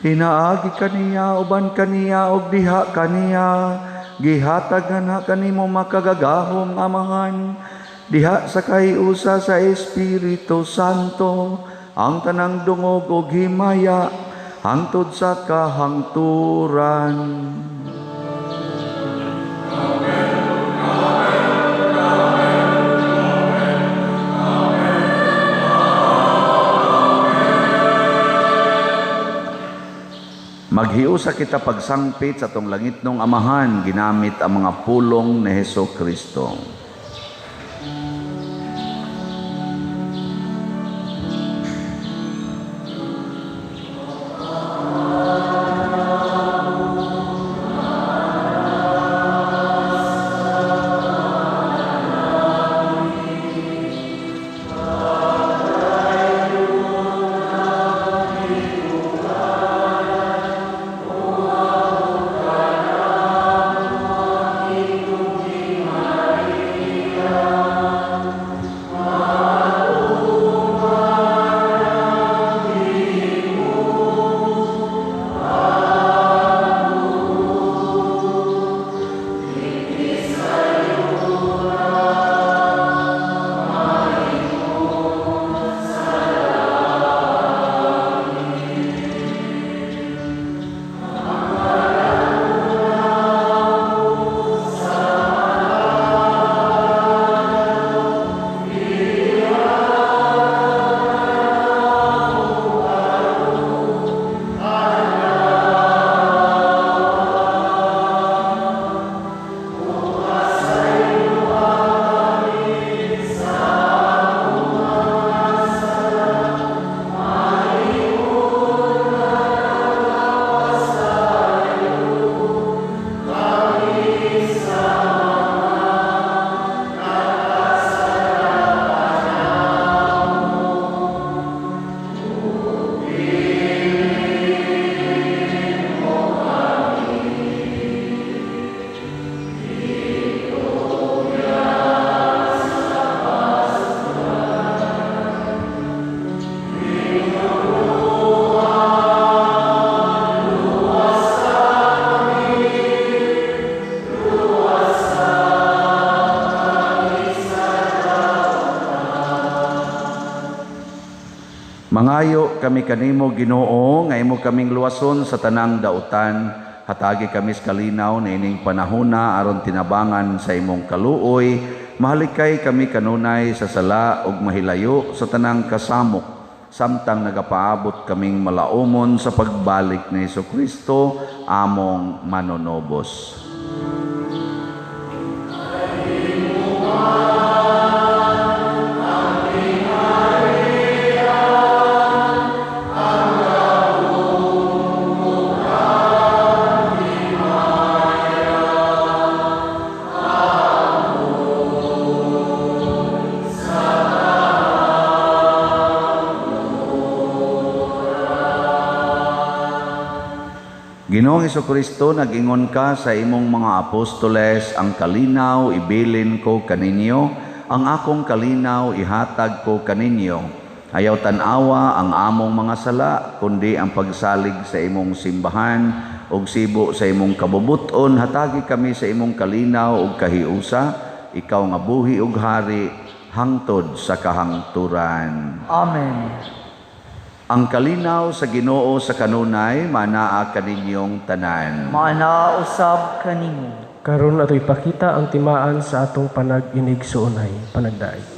Pinaagi kaniya, uban kaniya ug diha kaniya, gihatag na kanimo makagagahom Amahan, diha sa kahiusa sa Espiritu Santo, ang tanang dungog ug himaya hangtod sa kahangturan. Maghiusa kita pagsangpit sa atong langitnong Amahan ginamit ang mga pulong ni Hesukristo. Mangayo kami kanimo, Ginoo, nga imo kaming luwason sa tanang dautan. Hatagi kami sa kalinaw na ining panahona aron tinabangan sa imong kaluoy. Mahalikay kami kanunay sa sala ug mahilayo sa tanang kasamok, samtang nagapaabot kaming malaumon sa pagbalik ni Hesukristo among manunobos. Ginoong Hesukristo, nag-ingon ka sa imong mga apostoles, ang kalinaw ibilin ko kaninyo, ang akong kalinaw ihatag ko kaninyo. Ayaw tan-awa ang among mga sala, kundi ang pagsalig sa imong simbahan ug sibo sa imong kabubuton. Hatagi kami sa imong kalinaw ug kahiusa, ikaw nga buhi ug hari hangtod sa kahangturan. Amen. Ang kalinaw sa Ginoo sa kanunay manaa kaninyong tanan. Maanaa usab kanimo. Karon ato ipakita ang timaan sa atong panag-inigsuonay, panagdaig.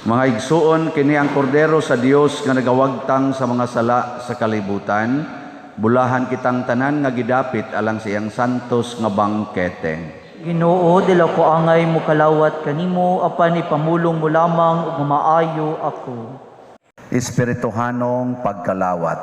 Mga igsuon, kini ang kordero sa Dios nga nagawagtang sa mga sala sa kalibutan. Bulahan kitang tanan nga gidapit alang sa iyang santos nga bangkete. Ginoo, dila ko angay mokalawat kanimo, apan ipamulong mo lamang ug maayo ako. Espirituhanong pagkalawat.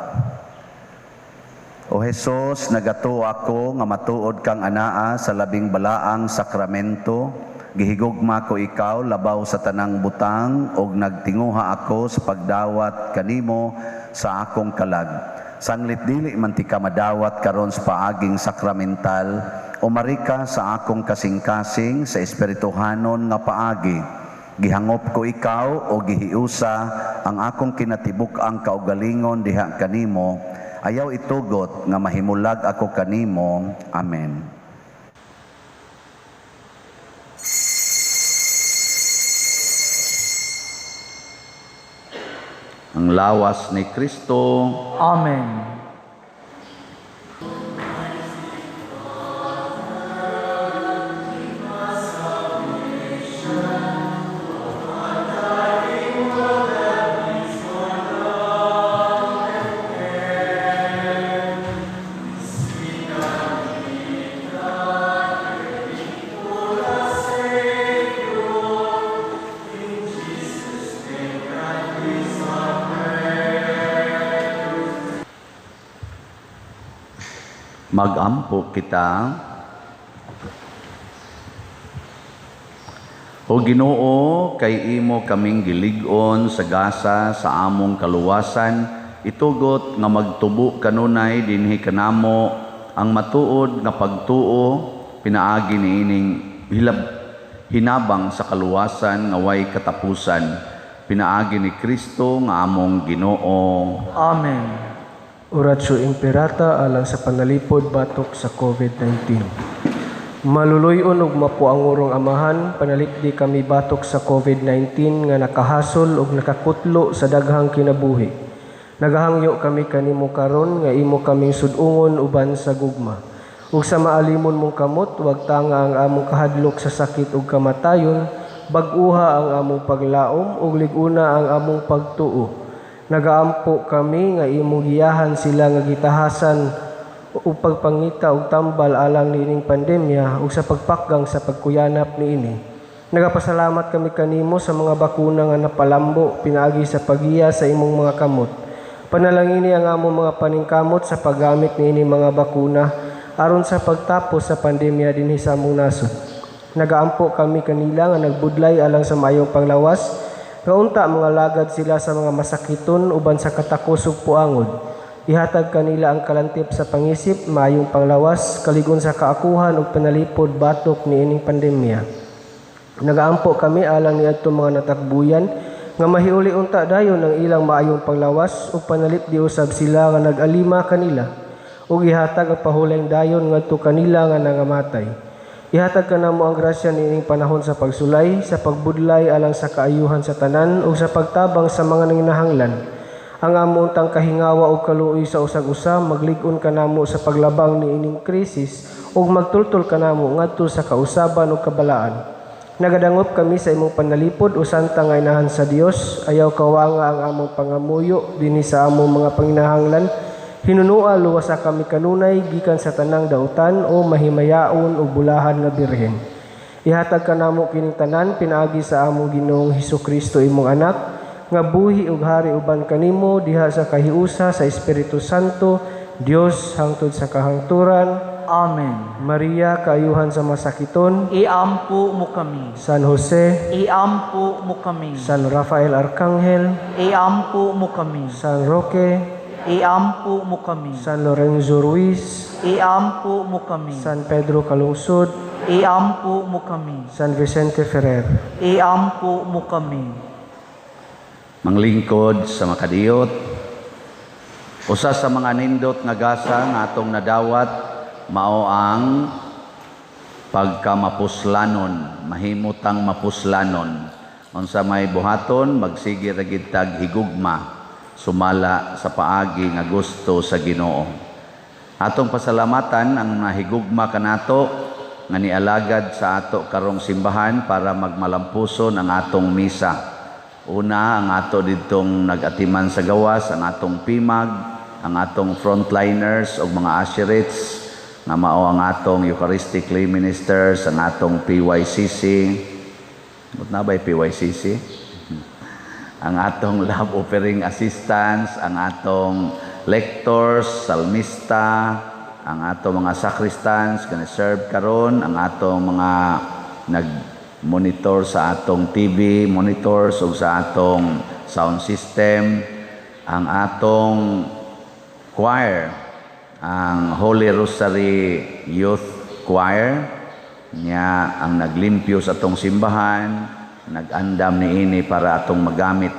O Hesus, nagatuo ako nga matuod kang anaa sa labing balaang sakramento. Gihigugma ko ikaw labaw sa tanang butang og nagtinguha ako sa pagdawat kanimo sa akong kalag. Sanglit dili man ti ka madawat karon sa paaging sakramental, umarika sa akong kasing-kasing sa espirituhanon nga paagi. Gihangop ko ikaw o gihiusa ang akong kinatibuk-ang kaugalingon diha kanimo. Ayaw itugot nga mahimulag ako kanimo. Amen. Ang lawas ni Kristo. Amen. Magampo kita. Ginoo, kay imo kaming gilig-on sa gasa sa among kaluwasan, itugot nga magtubo kanunay dinhi kanamo ang matuod nga pagtuo pinaagi niining hinabang sa kaluwasan nga way katapusan, pinaagi ni Kristo nga among Ginoo. Amen. Oratio Imperata alang sa panalipod batok sa COVID-19. Maluluy-on ug mapuangurong Amahan, panalipdi kami batok sa COVID-19 nga nakahasol ug nakakutlo sa daghang kinabuhi. Nagahangyo kami kanimo karon nga imo kaming sud-ungon uban sa gugma. Ug sa maalimon mong kamot, wag tanga ang among kahadlok sa sakit ug kamatayon, bag-uha ang among paglaom ug lig-una ang among pagtuo. Nagaampo kami nga imong giyahan sila nga gitahasan ug pagpangita og tambal alang niining pandemya ug sa pagpakgang sa pagkuyanap niini. Nagapasalamat kami kanimo sa mga bakuna nga napalambo pinaagi sa pagiya sa imong mga kamot. Panalangini ang among mga paningkamot sa paggamit niini mga bakuna aron sa pagtapos sa pandemya dinhi sa among nasod. Nagaampo kami kanila nga nagbudlay alang sa maayong panglawas, nga unta mga lagad sila sa mga masakiton uban sa katakos ug puangod. Ihatag kanila ang kalantip sa pangisip, maayong panglawas, kaligon sa kaakuhan ug panalipod batok niining pandemya. Nagaampo kami alang niadtong mga natakbuyan nga mahiuli unta dayon ang ilang maayong panglawas ug panalipdi usab sila nga nag-alima kanila ug ihatag ang pahulayng dayon ngadto kanila nga nangamatay. Ihatag kanamo ang grasya niining panahon sa pagsulay, sa pagbudlay alang sa kaayuhan sa tanan ug sa pagtabang sa mga nanginahanglan. Ang amo untang kahingawa ug kaluoy sa usag-usa maglig-on kanamo sa paglabang niining krisis ug magtultol kanamo ngadto sa kausaban ug kabalaan. Nagadangop kami sa imong panalipod o santa nga inahan sa Dios, ayaw kawanga ang among pangamuyo dinhi sa among mga panginahanglan. Hinunua luwasa kami kanunay gikan sa tanang dautan o mahimayaon ug bulahan nga birhen. Ihatag kanamo kining tanan pinaagi sa among Ginoong Hesukristo imong anak nga buhi ug hari uban kanimo diha sa kahiusa sa Espiritu Santo, Dios hangtod sa kahangturan. Amen. Maria, kaayuhan sa masakiton, Iampo mo kami. San Jose, Iampo mo kami. San Rafael Arcangel, Iampo mo kami. San Roque, Iampo mo kami. San Lorenzo Ruiz, Iampo mo kami. San Pedro Calungsod, Iampo mo kami. San Vicente Ferrer. Iampo mo kami. Manglingkod sa makadiyot, usa sa mga nindot nga gasa nga atong nadawat mao ang pagkamapuslanon, mahimutang mapuslanon. Unsa may buhaton, magsige ra gid tag higugma sumala sa paagi nga gusto sa Ginoo. Atong pasalamatan ang nahigugma kanato nga nialagad sa ato karong simbahan para magmalampuson ang atong misa. Una, ang ato ditong nag-atiman sa gawas, ang atong PIMAG, ang atong frontliners o mga usherates, nga mao ang atong Eucharistic lay ministers, ang atong PYCC. Ba't na ba'y PYCC? Ang atong love offering assistants, ang atong lectors, salmista, ang atong mga sacristans, kani-serve karon, ang atong mga nag-monitor sa atong TV, monitors ug sa atong sound system, ang atong choir, ang Holy Rosary Youth Choir, niya ang naglimpyo sa atong simbahan, nag-andam niini para atong magamit.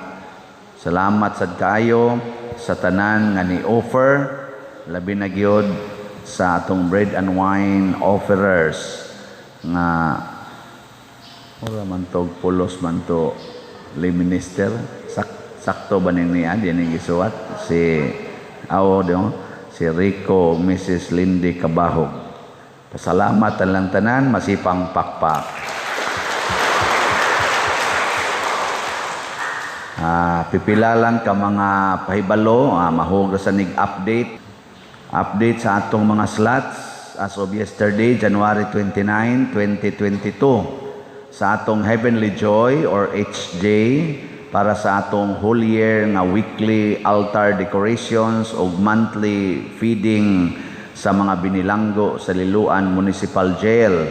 Salamat sad kaayo sa tanan nga ni-offer, labi na gyud sa atong bread and wine offerers nga ora man to pulos man to lay minister. Sakto ba ni niya di ni gisuwat si awo do si Rico Mrs. Lindy Cabahog. Pasalamat lang tanan, masipang pakpak. Pipila lang ka mga pahibalo, mahog sa nig update. Update sa atong mga slots as of yesterday, January 29, 2022, sa atong Heavenly Joy or HJ para sa atong whole year nga weekly altar decorations o monthly feeding sa mga binilanggo sa Liloan Municipal Jail.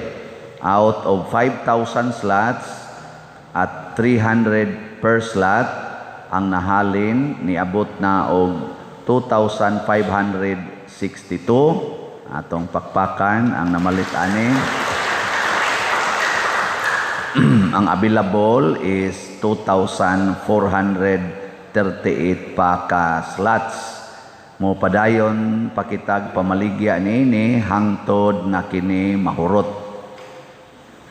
Out of 5,000 slots, at 300 per slot. Ang nahalin niabot na og 2,562. Atong pakpakan ang namalit ani. Ang available is 2,438 pa ka slots. Mo padayon pakitag pamaligya niini hangtod nga kini mahurot.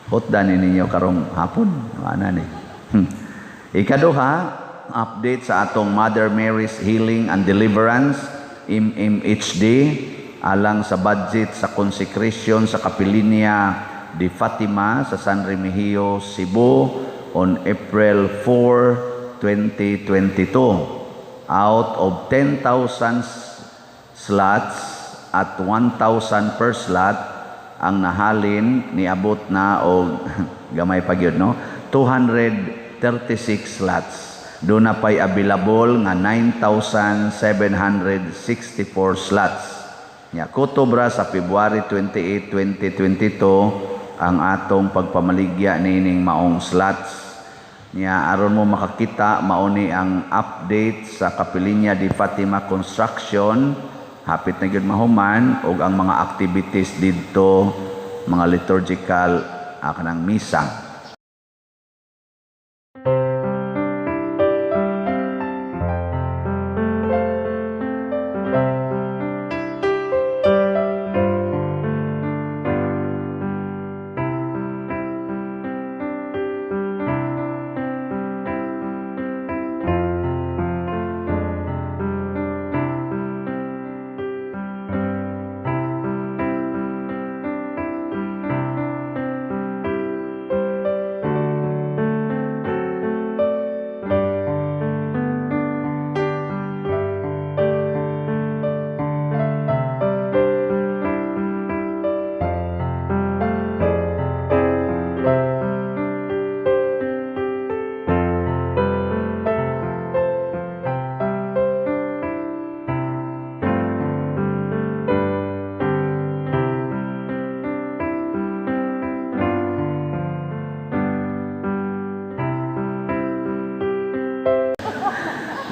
Hotda ni ninyo karong hapon, ana ni. Ikaduha, update sa atong Mother Mary's Healing and Deliverance MMHD alang sa budget sa consecration sa Kapilinya de Fatima sa San Remigio, Cebu on April 4, 2022. Out of 10,000 slots at 1,000 per slot, ang nahalin niabot na og gamay pa gyud, no, 236 slots. Doon na pa'y available nga 9,764 slots. Nya kutobra sa February 28, 2022 ang atong pagpamaligya nining maong slots. Nya aron mo makakita, mauni ang update sa Kapilinya di Fatima construction, hapit na gyud mahuman, ug ang mga activities didto, mga liturgical kanang misa.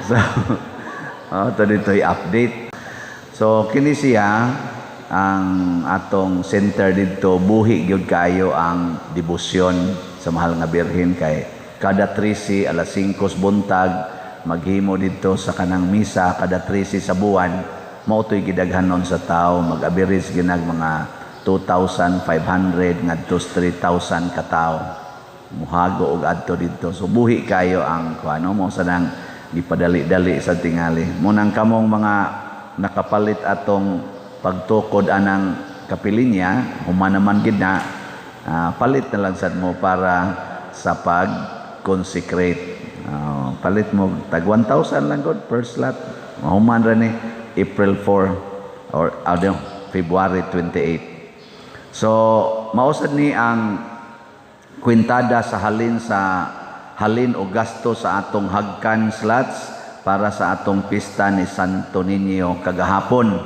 So, ito dito i-update. So, kini siya, ang atong center dito, buhi gyud kayo ang debosyon sa Mahal nga Birhen kay kada 13, alas 5 buntag, maghimo dito sa kanang misa, kada 13 sa buwan, mao to'y gidaghanon sa tao, mag-average ginag mga 2,500 ngadto 3,000 ka tawo. Muhago og adto dito. So, buhi kayo ang kuano mo sa nang gipadali-dali sa tingali. Munang kamong mga nakapalit atong pagtukod anang kapilinya, human naman gid na, palit na lang sad mo para sa pag-consecrate. Palit mo, tag 1,000 lang god per slot. Mahuman ra ni April 4 or no, February 28. So, mausad ni ang kwintada sa halin o gasto sa atong hagkan slots para sa atong pista ni Santo Niño kagahapon.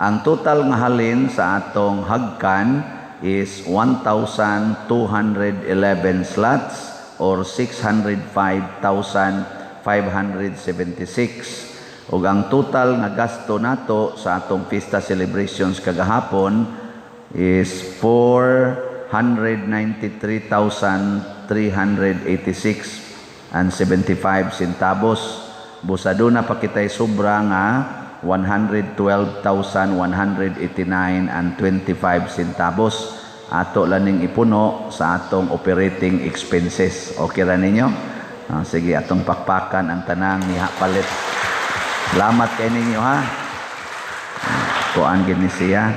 Ang total nga halin sa atong hagkan is 1,211 slots or 605,576. Ug ang total nga gasto nato sa atong pista celebrations kagahapon is 493,386 and 75 centavos. Busa doon na pakitay sobra nga 112,189 and 25 centavos. Ato laning ipuno sa atong operating expenses. Okay ra ninyo? Sige, atong pakpakan ang tanang niha palit. Salamat kay ninyo ha. Kuan gid ni siya.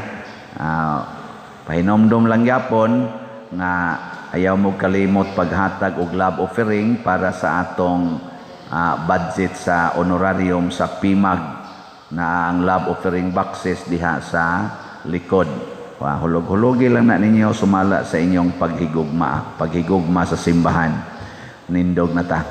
Pahinomdom lang gyapon nga ayaw mo kalimot paghatag og love offering para sa atong budget sa honorarium sa PIMAG na ang love offering boxes diha sa likod. Hulog-hulogi lang na ninyo sumala sa inyong paghigugma, paghigugma sa simbahan. Nindog na ta.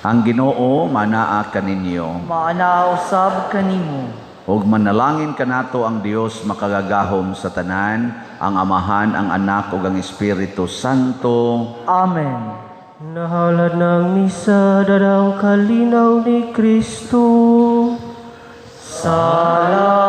Ang Ginoo manaa kaninyo. Maanaa usab kanimo. Ug manalangin kanato ang Dios makagagahom sa tanan, ang Amahan, ang Anak ug ang Espiritu Santo. Amen. Nahalad ng misa, dadang kalinaw ni Kristo. Salamat.